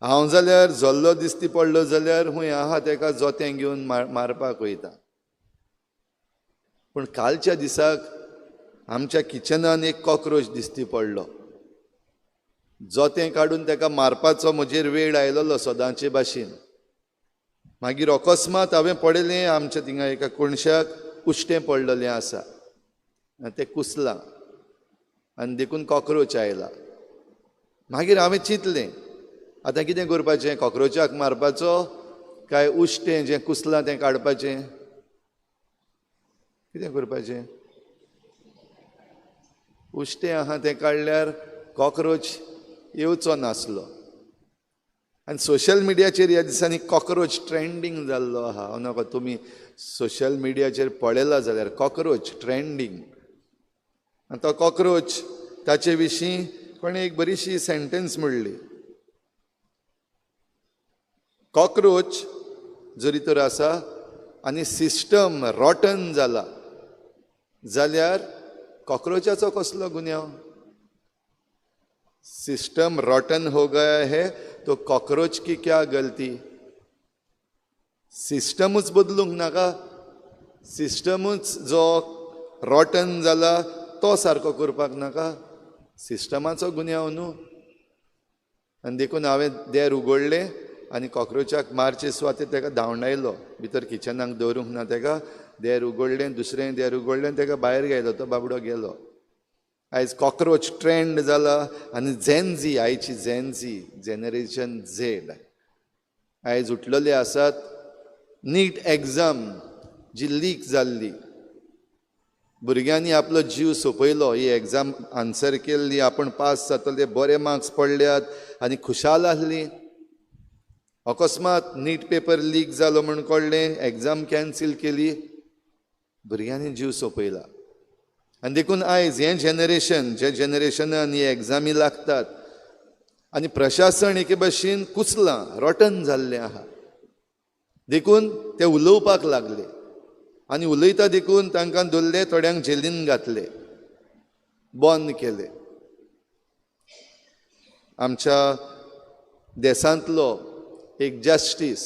हांव जाल्यार झोल्लो दिसती पडलो जाल्यार हुंय आहा तेका जोतें घेवन मारपाक वयता. पूण कालच्या दिसाक आमच्या किचनान एक कॉकरोच दिसती पडलो. जोतें काडून तेका मारपाचो म्हजेर वेळ आयलोलो सदांचे भाशेन. मागीर अकस्मात हांवें पळयलें आमच्या थिंगा एका कोणशाक उश्टें पडलेलें आसा आनी तें कुसलां आनी देखून कॉकरोच आयला. मागीर हांवें चिंतलें आतां कितें करपाचें, कॉकरोचाक मारपाचो काय उश्टें जें कुसलां तें काडपाचें? कितें करपाचें? उश्टें आहा तें काडल्यार कॉकरोच येवचो नासलो. आनी सोशल मिडियाचेर ह्या दिसांनी कॉकरोच ट्रेंडींग जाल्लो आहा. हांव नाका तुमी सोशल मिडियाचेर पळयला जाल्यार कॉकरोच ट्रेंडींग. आनी तो कॉकरोच ताचे विशीं कोणें एक बरीशी सेंटेन्स म्हणली, कॉकरोच जरी तर आसा आनी सिस्टम रॉटन जाला जाल्यार कॉकरोचाचो कसलो गुन्यांव? सिस्टम रॉटन हो गया है तो कॉकरोच की क्या गलती? सिस्टमूच बदलूंक नाका, सिस्टमूच जो रॉटन जाला तो सारको करपाक नाका, सिस्टमाचो गुन्यांव न्हू. आनी देखून हांवें देर उगडलें आनी कॉकरोचाक मारचे सुवातेर तेका धांवडायलो, भितर किचनाक दवरूंक ना तेका. देर उगडलें, दुसरें देर उगडलें, तेका भायर घायलो, तो बाबडो गेलो. आयज कॉकरोच ट्रेंड जाला आनी झेनझी, आयची झेनझी जनरेशन झेड आयज उठलेले आसात. नीट एग्जाम जी लीक जाल्ली, भुरग्यांनी आपलो जीव सोंपयलो. ही एग्जाम आन्सर केल्ली, आपूण पास जातले, बरे मार्क्स पडल्यात आनी खुशाल आसली. अकस्मात नीट पेपर लीक जालो म्हूण कळ्ळें, एग्जाम कॅन्सील केली, भुरग्यांनी जीव सोंपयला. आनी देखून आयज हें जनरेशन, जे जनरेशनान ही एग्जामी लागतात आनी प्रशासन एके भाशेन कुसलां, रॉटन जाल्लें आहा, देखून ते उलोवपाक लागले. आनी उलयता देखून तांकां धरले, थोड्यांक जेलीन घातले, बंद केले. आमच्या देशांतलो एक जस्टीस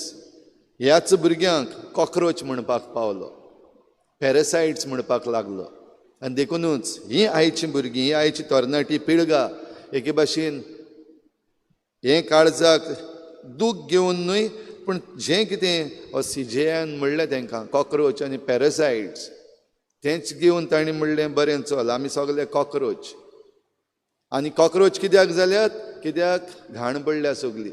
ह्याच भुरग्यांक कॉक्रोच म्हणपाक पावलो, पॅरासायट्स म्हणपाक लागलो. आनी देखुनूच ही आयची भुरगीं, ही आयची तरणाटी पिळगा एके भाशेन हें काळजाक दूख घेवन न्हय, पूण जें कितें हो सीजेआन म्हणलें तांकां कॉक्रोच आनी पॅरासायट्स, तेंच घेवन तांणी म्हणलें बरें चल आमी सगळे कॉक्रोच. आनी कॉक्रोच कित्याक जाल्यात? कित्याक घाण पडल्या सगली,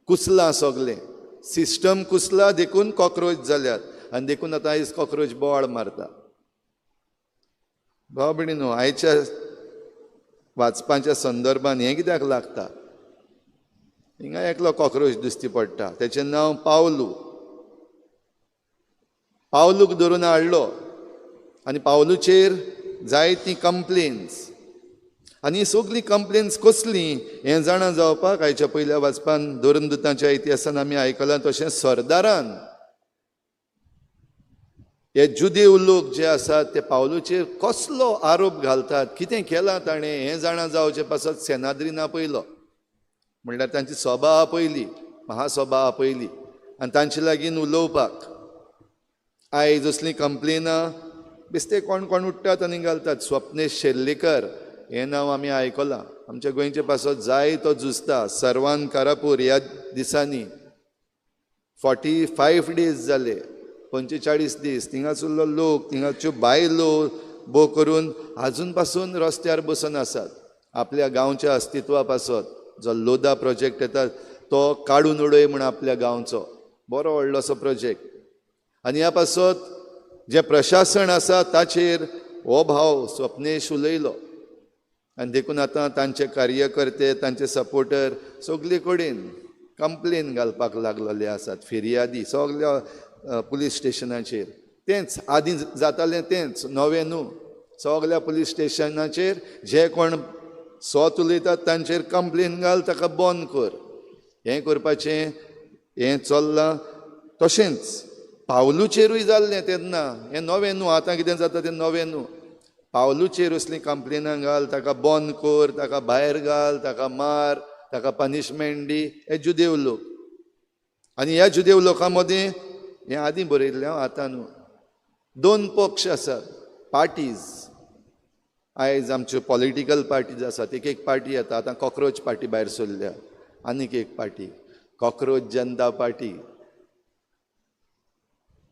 कुसलां सगलें, सिस्टम कुसला देखून कॉक्रोच जाल्यात. आनी देखून आतां आयज कॉक्रोच बोवाळ मारता. भाव भयणीनो, आयच्या वाचपाच्या संदर्भान हें कित्याक लागता? हिंगा एकलो कॉक्रोच दिसती पडटा, तेचें नांव पावलू. पावलूक धरून हाडलो आनी पावलूचेर जायतीं कंप्लेन्स. आनी ही सगळीं कंप्लेन्स कसलीं हें जाणा जावपाक आयच्या पयल्या वाचपान धर्मदूतांच्या इतिहासान आमी आयकलां. तशें सरदारान हे जुदेव लोक जे आसात ते पावलूचेर कसलो आरोप घालतात, कितें केलां ताणें हें जाणा जावचे पासत सेनाद्रीन आपयलो, म्हणल्यार तांची सभा आपयली, महासभा आपयली आनी तांचे लागीं उलोवपाक. आयज असलीं कंप्लेनां बेस्ते कोण कोण उठ्ठात आनी घालतात. स्वप्नेश शेर्लेकर हें नांव आमी आयकलां, आमच्या गोंयचे पासत जायतो झुजता. सर्वान कारापूर ह्या दिसांनी 45 डेज जाले, 45 दीस थिंगासरलो लोक, थिंगाच्यो बायलो भोव करून आजून पासून रस्त्यार बसून आसात आपल्या गांवच्या अस्तित्वा पासत. जो लोधा प्रोजेक्ट येता तो काडून उडय म्हूण आपल्या गांवचो बरो व्हडलोसो प्रोजेक्ट. आनी ह्या पासत जें प्रशासन आसा ताचेर हो भाव स्वप्नेश उलयलो आनी देखून आतां तांचे कार्यकर्ते, तांचे सपोर्टर सगळे कडेन कंप्लेन घालपाक लागलेले आसात, फिर्यादी सगळ्या पुलीस स्टेशनाचेर. तेंच आदीं जातालें तेंच, नवें न्हू. सगळ्या पुलीस स्टेशनाचेर जे कोण सोत उलयतात तांचेर कंप्लेन घाल, ताका बंद कर, हें करपाचें हें चल्लां. तशेंच पावलूचेरूय जाल्लें तेन्ना, हें नवें न्हू, आतां कितें जाता तें नवें न्हू. पावलूचेर असलीं कंप्लेनां घाल, ताका बंद कर, ताका भायर घाल, ताका मार, ताका पनिशमेंट दी, हे जुदेव लोक. आनी ह्या जुदेव लोकां मदीं हें आदीं बरयल्लें हांव, आतां न्हू, दोन पक्ष आसात, पार्टीज. आयज आमच्यो पॉलिटिकल पार्टीज आसात, एक एक पार्टी येता, आतां कॉक्रोच पार्टी भायर सरल्या, आनीक एक पार्टी कॉक्रोच जनता पार्टी.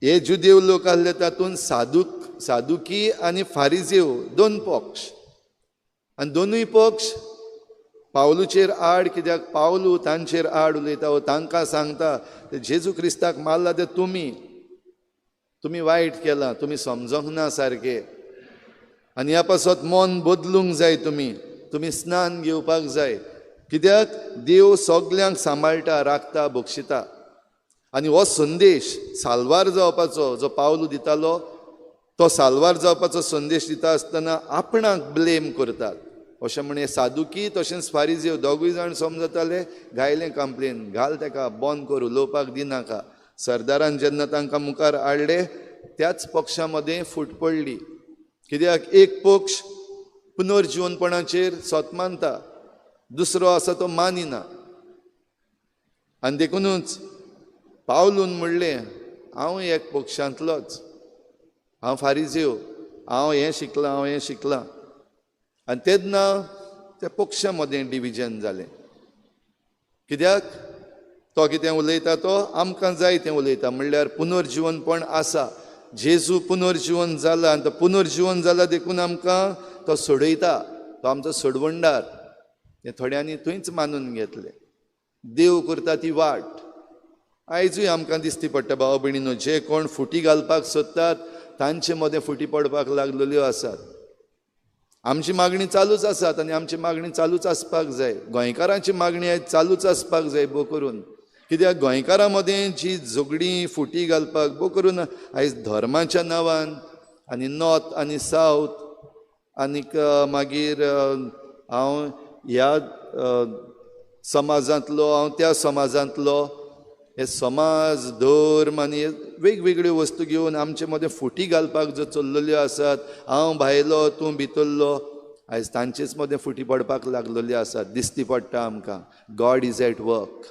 हे जुदेव लोक आसले तातूंत सादुकी आनी फारिजेव दोन पक्ष, आनी दोनूय पक्ष पावलूचेर आड. कित्याक पावलू तांचेर आड उलयता, वो तांकां सांगता ते जेजू क्रिस्ताक मारला ते तुमी, तुमी वायट केलां, तुमी समजोंक ना सारकें, आनी ह्या पासत मन बदलूंक जाय, तुमी तुमी स्नान घेवपाक जाय. कित्याक देव सगल्यांक सांबाळटा, राखता, बक्षिता. आनी हो संदेश साल्वार जावपाचो जो पावलू दितालो तो साल्वार जावपाचो संदेश दिता आसतना आपणाक ब्लेम करतात अशें म्हण हे सादुकी तशेंच फारिजेव दोगूय जाण समजताले. घायलें कंप्लेन, घाल ताका, बंद कर, उलोवपाक दिनाका. सरदारान जेन्ना तांकां मुखार हाडले त्याच पक्षा मदें फूट पडली. कित्याक एक पक्ष पुनर्जिवनपणाचेर सोत मानता, दुसरो आसा तो मानिना. आनी देखुनूच पावलून म्हणलें हांव एक पक्षांतलोच, हांव फारिजेव, हांव हें शिकलां, हांव हें शिकलां. आनी तेन्ना त्या पक्षा मदें डिविजन जालें. कित्याक तो कितें उलयता तो आमकां जाय तें उलयता, म्हणल्यार पुनर्जिवनपण आसा, जेजू पुनर्जिवन जाला आनी तो पुनर्जिवन जाला देखून आमकां तो सोडयता, तो आमचो सोडवणदार. हें थोड्यांनी थंयच मानून घेतलें. देव करता ती वाट आयजूय आमकां दिसती पडटा. भाव भयणीनो, जे कोण फुटी घालपाक सोदतात तांचे मदें फुटी पडपाक लागलेल्यो आसात. आमची मागणी चालूच आसात आनी आमची मागणी चालूच आसपाक जाय. गोंयकारांची मागणी आयज चालूच आसपाक जाय भोव करून. कित्याक गोंयकारां मदें जी झगडीं फुटी घालपाक भोव करून आयज धर्माच्या नांवान आनी नॉर्थ आनी सावथ आनीक मागीर हांव ह्या समाजांतलो, हांव त्या समाजांतलो, हे समाज, धर्म आनी वेगवेगळ्यो वस्तू घेवन आमचे मदें फुटी घालपाक ज्यो चल्लेल्यो आसात, हांव भायलो तूं भितरलो, आयज तांचेच मदें फुटी पडपाक लागलेल्यो आसात, दिसती पडटा आमकां. गॉड is at work.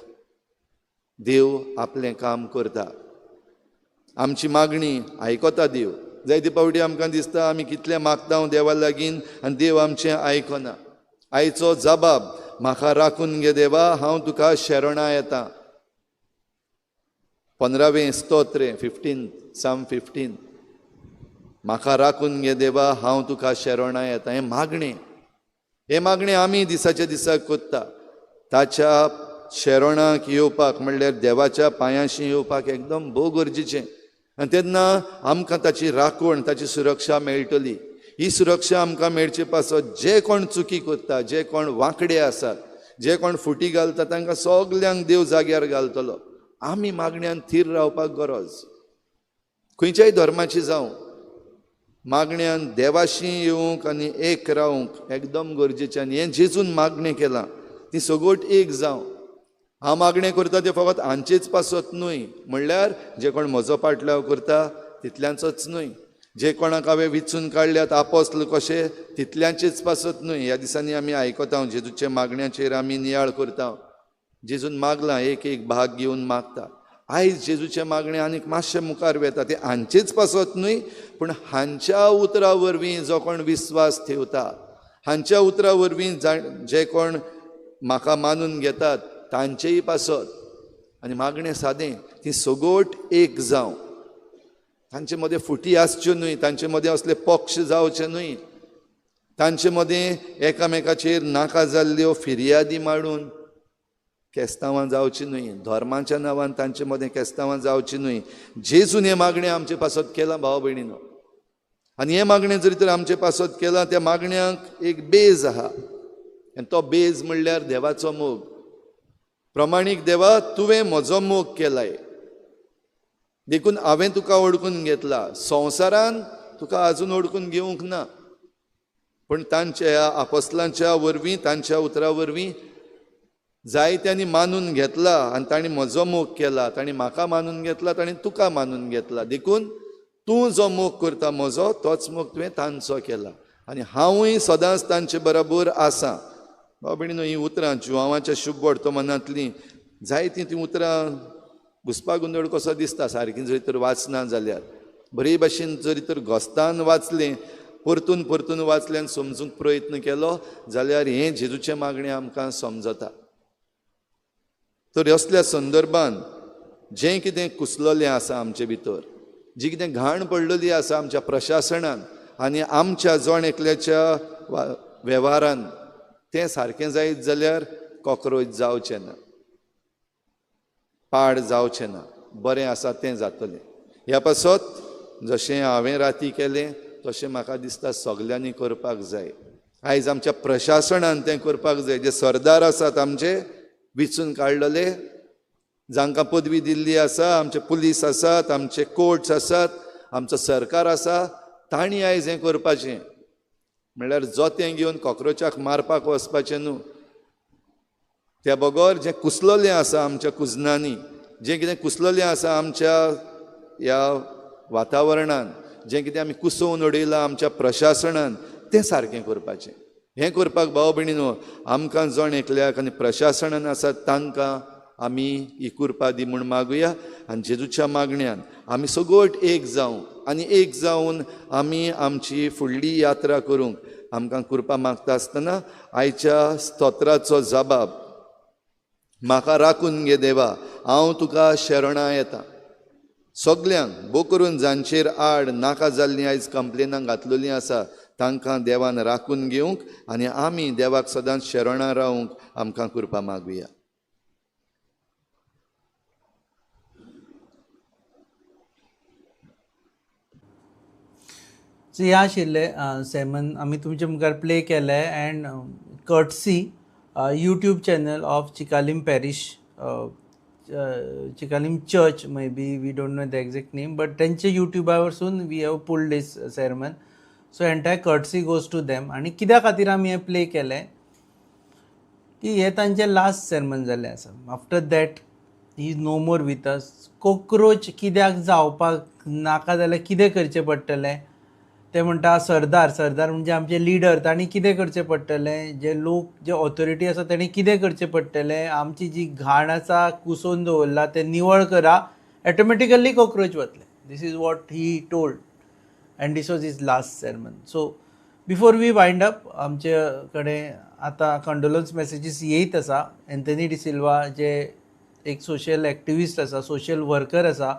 देव आपलें काम करता, आमची मागणी आयकता देव. जायते फावटी आमकां दिसता आमी कितलें मागता देवा लागीं आनी देव आमचें आयकना. आयचो जबाब, म्हाका राखून घे देवा, हांव तुका शरणां येता. 15वें स्तोत्र, 15, साम 15. म्हाका राखून घे देवा, हांव तुका शरणां येता. हें मागणें, हें मागणें आमी दिसाच्या दिसाक करता. ताच्या शरणाक येवपाक म्हणल्यार देवाच्या पांयांशी येवपाक एकदम भोव गरजेचें. आनी तेन्ना आमकां ताची राखण, ताची सुरक्षा मेळटली. ही सुरक्षा आमकां मेळचे पासत जे कोण चुकी करता, जे कोण वांकडे आसात, जे कोण फुटी घालता, तांकां सगल्यांक देव जाग्यार घालतलो. आमी मागण्यान थीर रावपाक गरज. खंयच्याय धर्माची जावं, मागण्यान देवाशी येवंक आनी एक रावंक एकदम गरजेचें. आनी हें जेजून मागणें केलां, ती सगट एक जावं. हांव मागणें करता तें फकत हांचेच पासत न्हय, म्हणल्यार जे कोण म्हजो पाटलाव करता तितल्यांचोच न्हय, जे कोणाक हांवें विचून काडल्यात आपोस्ल कशे तितल्यांचेच पासत न्हय. ह्या दिसांनी आमी आयकता, जेजूच्या मागण्याचेर आमी नियाळ करता. जेजून मागलां, एक एक भाग घेवन मागता. आयज जेजूचें मागणें आनीक मातशें मुखार वेता, तें हांचेच पासत न्हय, पूण हांच्या उतरा वरवीं जो कोण विस्वास ठेवता, हांच्या उतरा वरवीं जे कोण म्हाका मानून घेतात तांचेय पासत. आनी मागणें सादें, ती सगट एक जावं. तांचे मदें फुटी आसच्यो न्हय, तांचे मदें असले पक्ष जावचे न्हय, तांचे मदें एकामेकाचेर नाका जाल्ल्यो फिर्यादी मांडून केस्तांवां जावची न्हय, धर्माच्या नांवान तांचे मदें केस्तांवां जावची न्हय. जेजून हें मागणें आमचे पासत केलां भाव भयणीनो. आनी हें मागणें जरी तर आमचे पासत केलां, त्या मागण्याक एक बेज आहा, आनी तो बेज म्हणल्यार देवाचो मोग. प्रमाणीक देवा, तुवें म्हजो मोग केलाय, देखून हांवें तुका ओळखून घेतला. संवसारान तुका आजून ओळखून घेवंक ना, पूण तांच्या आपोस्लांच्या वरवीं, तांच्या उतरा वरवीं जायत्यांनी मानून घेतला आनी तांणी म्हजो मोग केला, तांणी म्हाका मानून घेतला, तांणी तुका मानून घेतला. देखून तूं जो मोग करता म्हजो, तोच मोग तुवें तांचो केला आनी हांवूय सदांच तांचे बरोबर आसा. भाव भयणीनो, हीं उतरां जुवांवाच्या शुभ वर्तमानांतलीं जायतीं तीं उतरां घुसपा गोंदळ कसो दिसता सारकीं जरी तर वाचना जाल्यार. बरे भाशेन जरी तर घोस्तान वाचलें, परतून परतून वाचलें आनी समजूंक प्रयत्न केलो जाल्यार हें जेजूचें मागणें आमकां समजता. तर असल्या संदर्भान जें कितें कुसलेलें आसा आमचे भितर, जी कितें घाण पडलेली आसा आमच्या प्रशासनान आनी आमच्या जण एकल्याच्या वेव्हारान, तें सारकें जायत जाल्यार कॉक्रोच जावचें ना, पाड जावचें ना, बरें आसा तें जातलें. ह्या पासत जशें हांवें राती केलें तशें म्हाका दिसता सगल्यांनी करपाक जाय. आयज आमच्या प्रशासनान तें करपाक जाय. जे सरदार आसात आमचे विचून काडलेले, जांकां पदवी दिल्ली आसा, आमचे पुलीस आसात, आमचे कोर्ट्स आसात, आमचो सरकार आसा, तांणी आयज हें करपाचें. म्हणल्यार जोतें घेवन कॉक्रोचाक मारपाक वचपाचें न्हू. त्या बगर जें कुसलेलें आसा आमच्या कुजनांनी, जें कितें कुसलेलें आसा आमच्या ह्या वातावरणान, जें कितें आमी कुसोवन उडयलां आमच्या प्रशासनान, तें सारकें करपाचें. हें करपाक भाव भयणीनो, आमकां जण एकल्याक आनी प्रशासनान आसा तांकां आमी ही कुरपा दी म्हूण मागुया. आनी जेजूच्या मागण्यान आमी सगट एक जावं आनी एक जावन आमी आमची फुडली यात्रा करूंक आमकां कुरपा मागता आसतना आयच्या स्तोत्राचो जबाब, म्हाका राखून घे देवा, हांव तुका शरणां येता. सगल्यांक भोव करून जांचेर आड नाका जाल्लीं आयज कंप्लेनां घातलेलीं आसा, तांकां देवान राखून घेवंक आनी आमी देवाक सदांच शरणां रावंक आमकां कृपा मागुया. सो ह्या आशिल्लें सेमन आमी तुमचे मुखार प्ले केलें and courtesy YouTube channel of Chicalim parish, Chicalim church, maybe we don't know the exact name, but तेंच्या युट्युबा वरसून we have pulled this sermon. So entire courtesy goes to them. आनी कित्या खातीर आमी हें प्ले केलें की हें तांचें लास्ट सेरमन जाल्लें आसा. After that He is no more with us. Cockroach कित्याक जावपाक नाका जाल्यार कितें करचें पडटलें ते म्हणटा सरदार, सरदार म्हणजे आमचे लिडर, तांणी कितें करचें पडटलें, जे लोक जे ऑथॉरिटी आसा तांणी कितें करचें पडटलें, आमची जी घाण आसा कुसोवन दवरला तें निवळ करा, ऑटोमॅटिकली कॉक्रोच वतले. This is what he told and this was his last sermon. So before we wind up, आमचे कडेन आतां कंडोलन्स मॅसेजीस येयत आसा. एंथनी डिसिल्वा जे एक सोशल एक्टिविस्ट आसा, सोशल वर्कर आसा,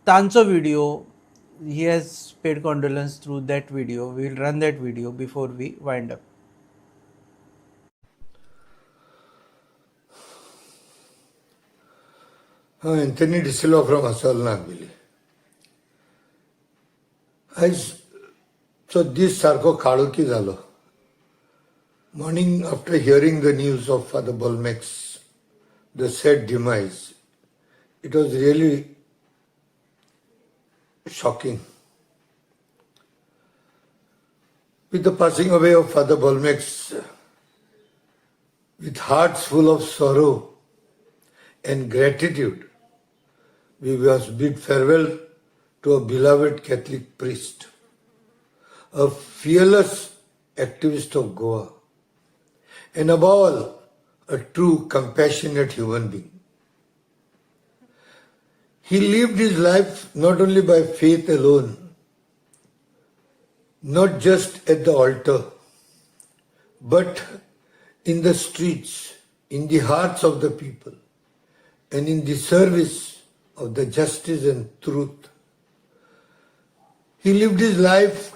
तांचो video, he has paid condolence through that video. We will run that video before we wind up. हांव एंथनी डिसिल्वा फ्रॉम असोल नागवेली. आयज चो दीस सारको काळोखी जालो. Morning after hearing the news of Father Bolmax, the sad demise, it was really shocking. With the passing away of Father Bolmax, with hearts full of sorrow and gratitude, we must bid farewell to a beloved Catholic priest, a fearless activist of Goa, and above all, a true compassionate human being. He lived his life not only by faith alone, not just at the altar, but in the streets, in the hearts of the people, and in the service of the justice and truth. He lived his life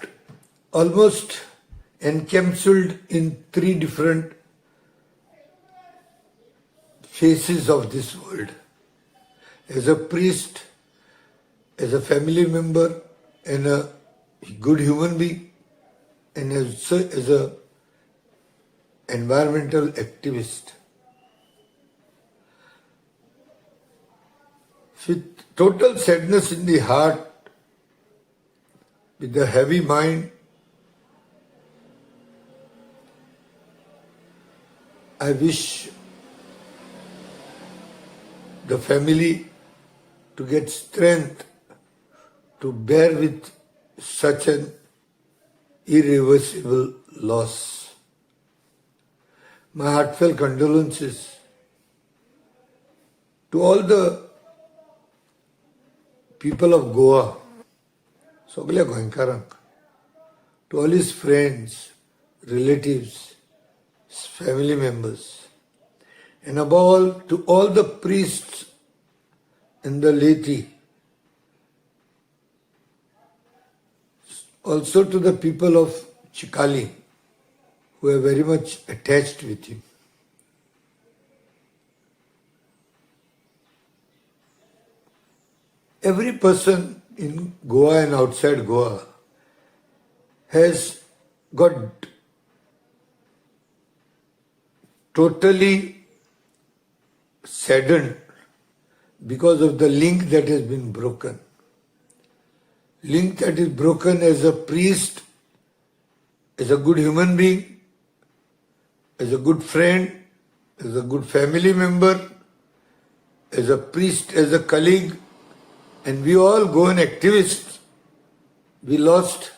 almost encapsulated in three different faces of this world. As a priest, as a family member, and a good human being, and as a environmental activist. With total sadness in the heart, with a heavy mind, I wish the family to get strength to bear with such an irreversible loss. My heartfelt condolences to all the people of Goa, सगल्या गोंयकारांक, to all his friends, relatives, family members, and above all to all the priests and the laity, also to the people of Chikhali who are very much attached with him. Every person in Goa and outside Goa has got totally saddened because of the link that has been broken. Link that is broken as a priest, as a good human being, as a good friend, as a good family member, as a priest, as a colleague, and we all Goan activists, we lost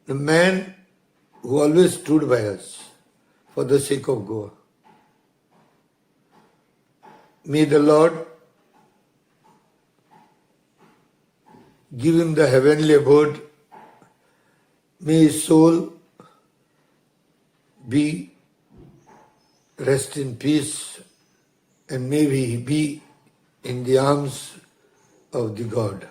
the man who always stood by us for the sake of Goa. May the Lord give him the heavenly abode. May his soul be rest in peace, and may he be in the arms of the God.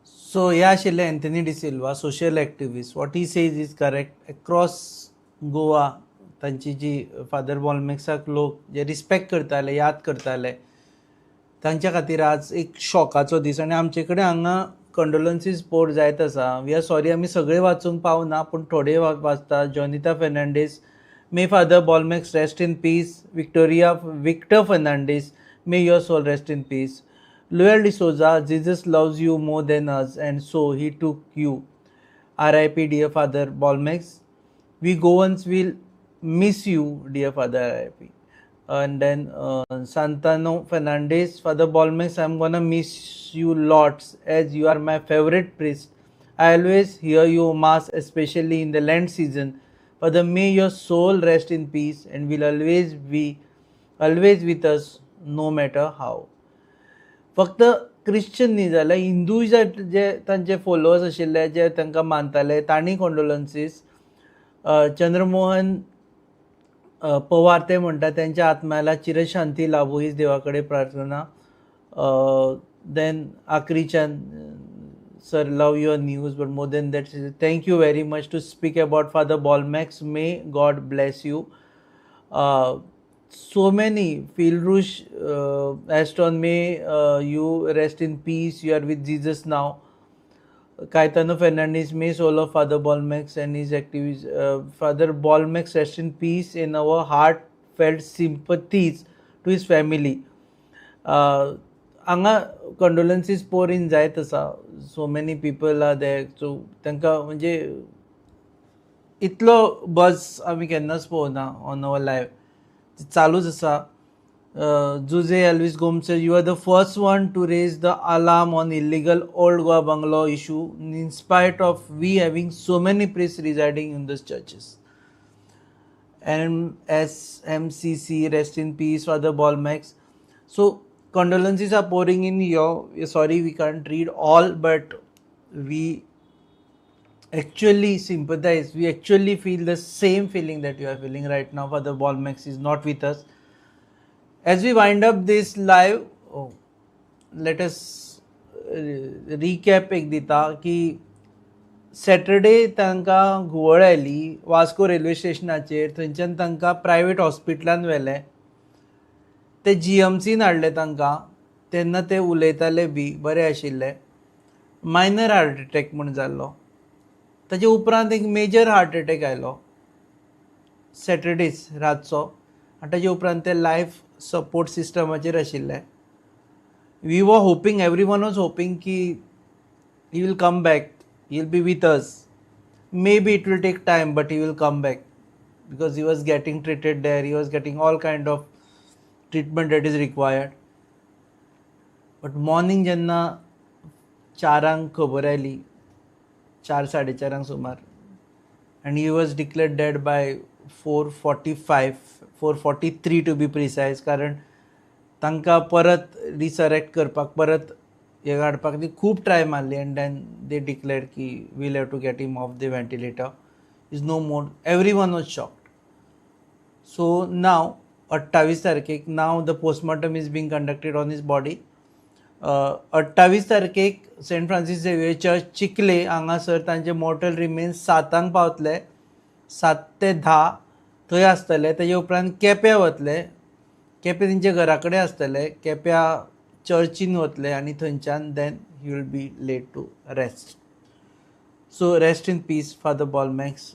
So ह्या आशिल्ले Anthony D'Silva, social activist. What he says is correct. Across Goa तांची जी फादर बॉलमेक्साक लोक जे रिस्पेक्ट करताले, याद करताले, तांच्या खातीर आज एक शॉकाचो दीस. आनी आमचे कडेन हांगा कंडोलन्सीस पोर जायत आसा. We are sorry आमी सगळे वाचूंक पावना, पूण थोडे वाचता. Jonita Fernandes, may Father Bolmax rest in peace. Victor Fernandes, may your soul rest in peace. Luel D'Souza, Jesus loves you more than us and so he took you. RIP dear Father Bolmax. We Goans will miss you dear Father. RIP. And then Santano Fernandez, Father Bolmax, I'm gonna miss you lots as you are my favorite priest. I always hear you mass, especially in the Lent season. Father, may your soul rest in peace and will always be always with us, no matter how. फक्त क्रिश्चन न्ही जाल्यार हिंदू जे जे तांचे फॉलोअर्स आशिल्ले, जे तांकां मानताले, तांणी कंडोलन्सीस. चंद्रमोहन पवार ते म्हणटा, त्यांच्या आत्म्याला चिरशांती लाभो हीच देवा कडेन प्रार्थना. Then आक्रीचंद sir, love your news, but more than that, thank you very much to speak about Father Bolmax. May God bless you. So many Filrush Aston, may you rest in peace, you are with Jesus now. Caetano Fernandez, may soul of Father Bolmax and his activities, Father Bolmax rest in peace, in our heartfelt sympathies to his family. हांगा कंडोलन्सीस पोर इन जायत आसा. So many people are there, so तांकां म्हणजे इतलो बज आमी केन्नाच पळोवना ऑन our live. चालूच आसा. Jose Elvis Gomes, you are the first one to raise the alarm on illegal Old Goa bungalow issue in spite of we having so many priests residing in those churches. MSMCC, rest in peace, Father Bolmax. So condolences are pouring in here. Sorry, we can't read all, but we actually sympathize. We actually feel the same feeling that you are feeling right now. Father Bolmax is not with us. As we wind up this live, oh, let us recap एक दिता की सॅटरडे तांकां घुंवळ आयली वास्को रेल्वे स्टेशनाचेर. थंयच्यान तांकां प्रायवेट हॉस्पिटलान व्हेले. ते जीएमसीन हाडले तांकां. तेन्ना ते उलयताले बी बरे आशिल्ले. मायनर हार्ट एटॅक म्हूण जाल्लो. ताजे उपरांत एक मेजर हार्ट एटॅक आयलो सॅटरडेच रातचो आनी ताजे उपरांत ते लायफ सपोर्ट सिस्टमाचेर आशिल्ले. We were hoping, everyone was hoping की he will come back, he will be with us. Maybe it will take time, but he will come back because he was getting treated there, he was getting all kind of treatment that is required. But morning जेन्ना 4 खबर आयली, 4, 4:30 सुमार, and he was declared dead by 4:45, 4:43 to be precise, कारण तांकां परत रिसरेक्ट करपाक, परत हे हाडपाक ती खूब ट्राय मारली. एंड then they declare की we'll have to get him off the ventilator, is no more. Everyone was shocked. So now 28 तारखेक, now the postmortem is being conducted on his body. 28 तारखेक सेंट फ्रांसीस झेवियर चर्च, चिखले हांगासर तांचे मोर्टल रिमेन्स 7 पावतले. 7 ते 10 थंय आसतले. तेजे उपरांत केप्यां वतले. केपें तेंच्या घरा कडेन आसतले. केप्यां चर्चीन वतले आनी थंयच्यान then he will be laid to rest. So rest in peace, Father Bolmax,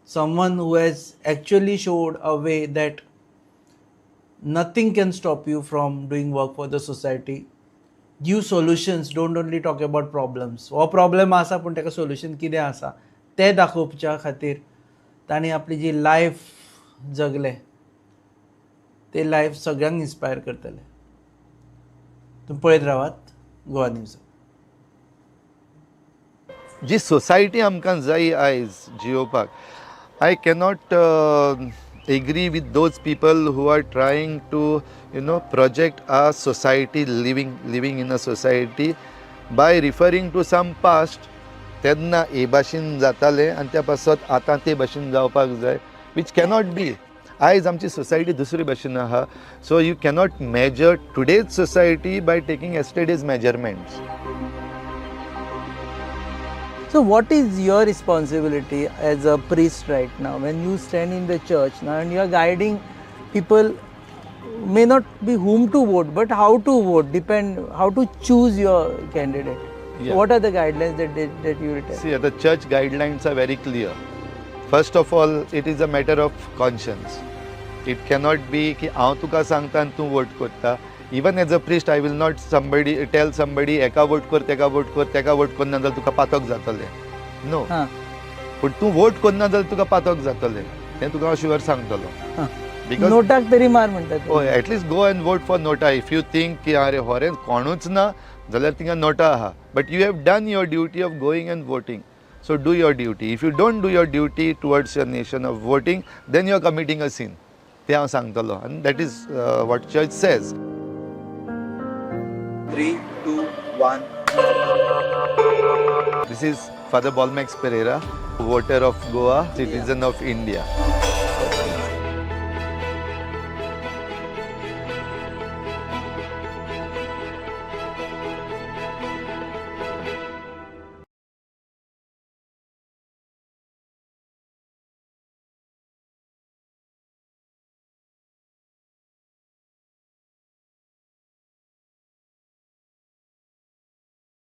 someone who has actually showed a way that nothing can stop you from doing work for the society. Give solutions, don't only talk about problems. हो प्रॉब्लेम आसा पूण ताका सोल्युशन कितें आसा तें दाखोवच्या खातीर तांणी आपली जी लायफ जगले ते लायफ सगळ्यांक इन्स्पायर करतले. तुमी पळयत रावात गोवा न्यूज. जी सोसायटी आमकां जाय आयज जियोवपाक, I cannot agree with those people who are trying to project a society living in a society by referring to some past. तेन्ना हे भाशेन जातालें आनी त्या पासत आतां ते भाशेन जावपाक जाय, which cannot be. आयज आमची सोसायटी दुसरी भाशेन आहा. So you cannot major today's society by taking yesterday's measurements. So, what is your responsibility as a priest right now when you stand in the church now and you are guiding people, may not be whom to vote, but how to vote, depend how to choose your candidate? So what are the guidelines that you will tell? See, the church guidelines are very clear. First of all, it is a matter of conscience. It cannot be की हांव तुका सांगता आनी तूं वोट करता. Even as a priest, I will not somebody tell somebody एका वोट कर, तेका वोट कर, तेका वोट करना जाल्यार तुका पातक जातलें. नो. पूण तूं वोट करना जाल्यार तुका पातक जातलें हें तुका हांव शुअर सांगतलो. Because नोटाक तरी मार म्हणटा ते. हय, at least go and vote for NOTA. If you think की अरे होरें कोणूच ना जाल्यार थिंगा नोटा आहा, but you have done your duty of going and voting. So do your duty. If you don't do your duty towards your nation of voting, then you are committing a sin. तें हांव सांगतलो आनी that is what church says. 3, 2, 1. This is Father Bolmax Pereira, voter of Goa, citizen of India.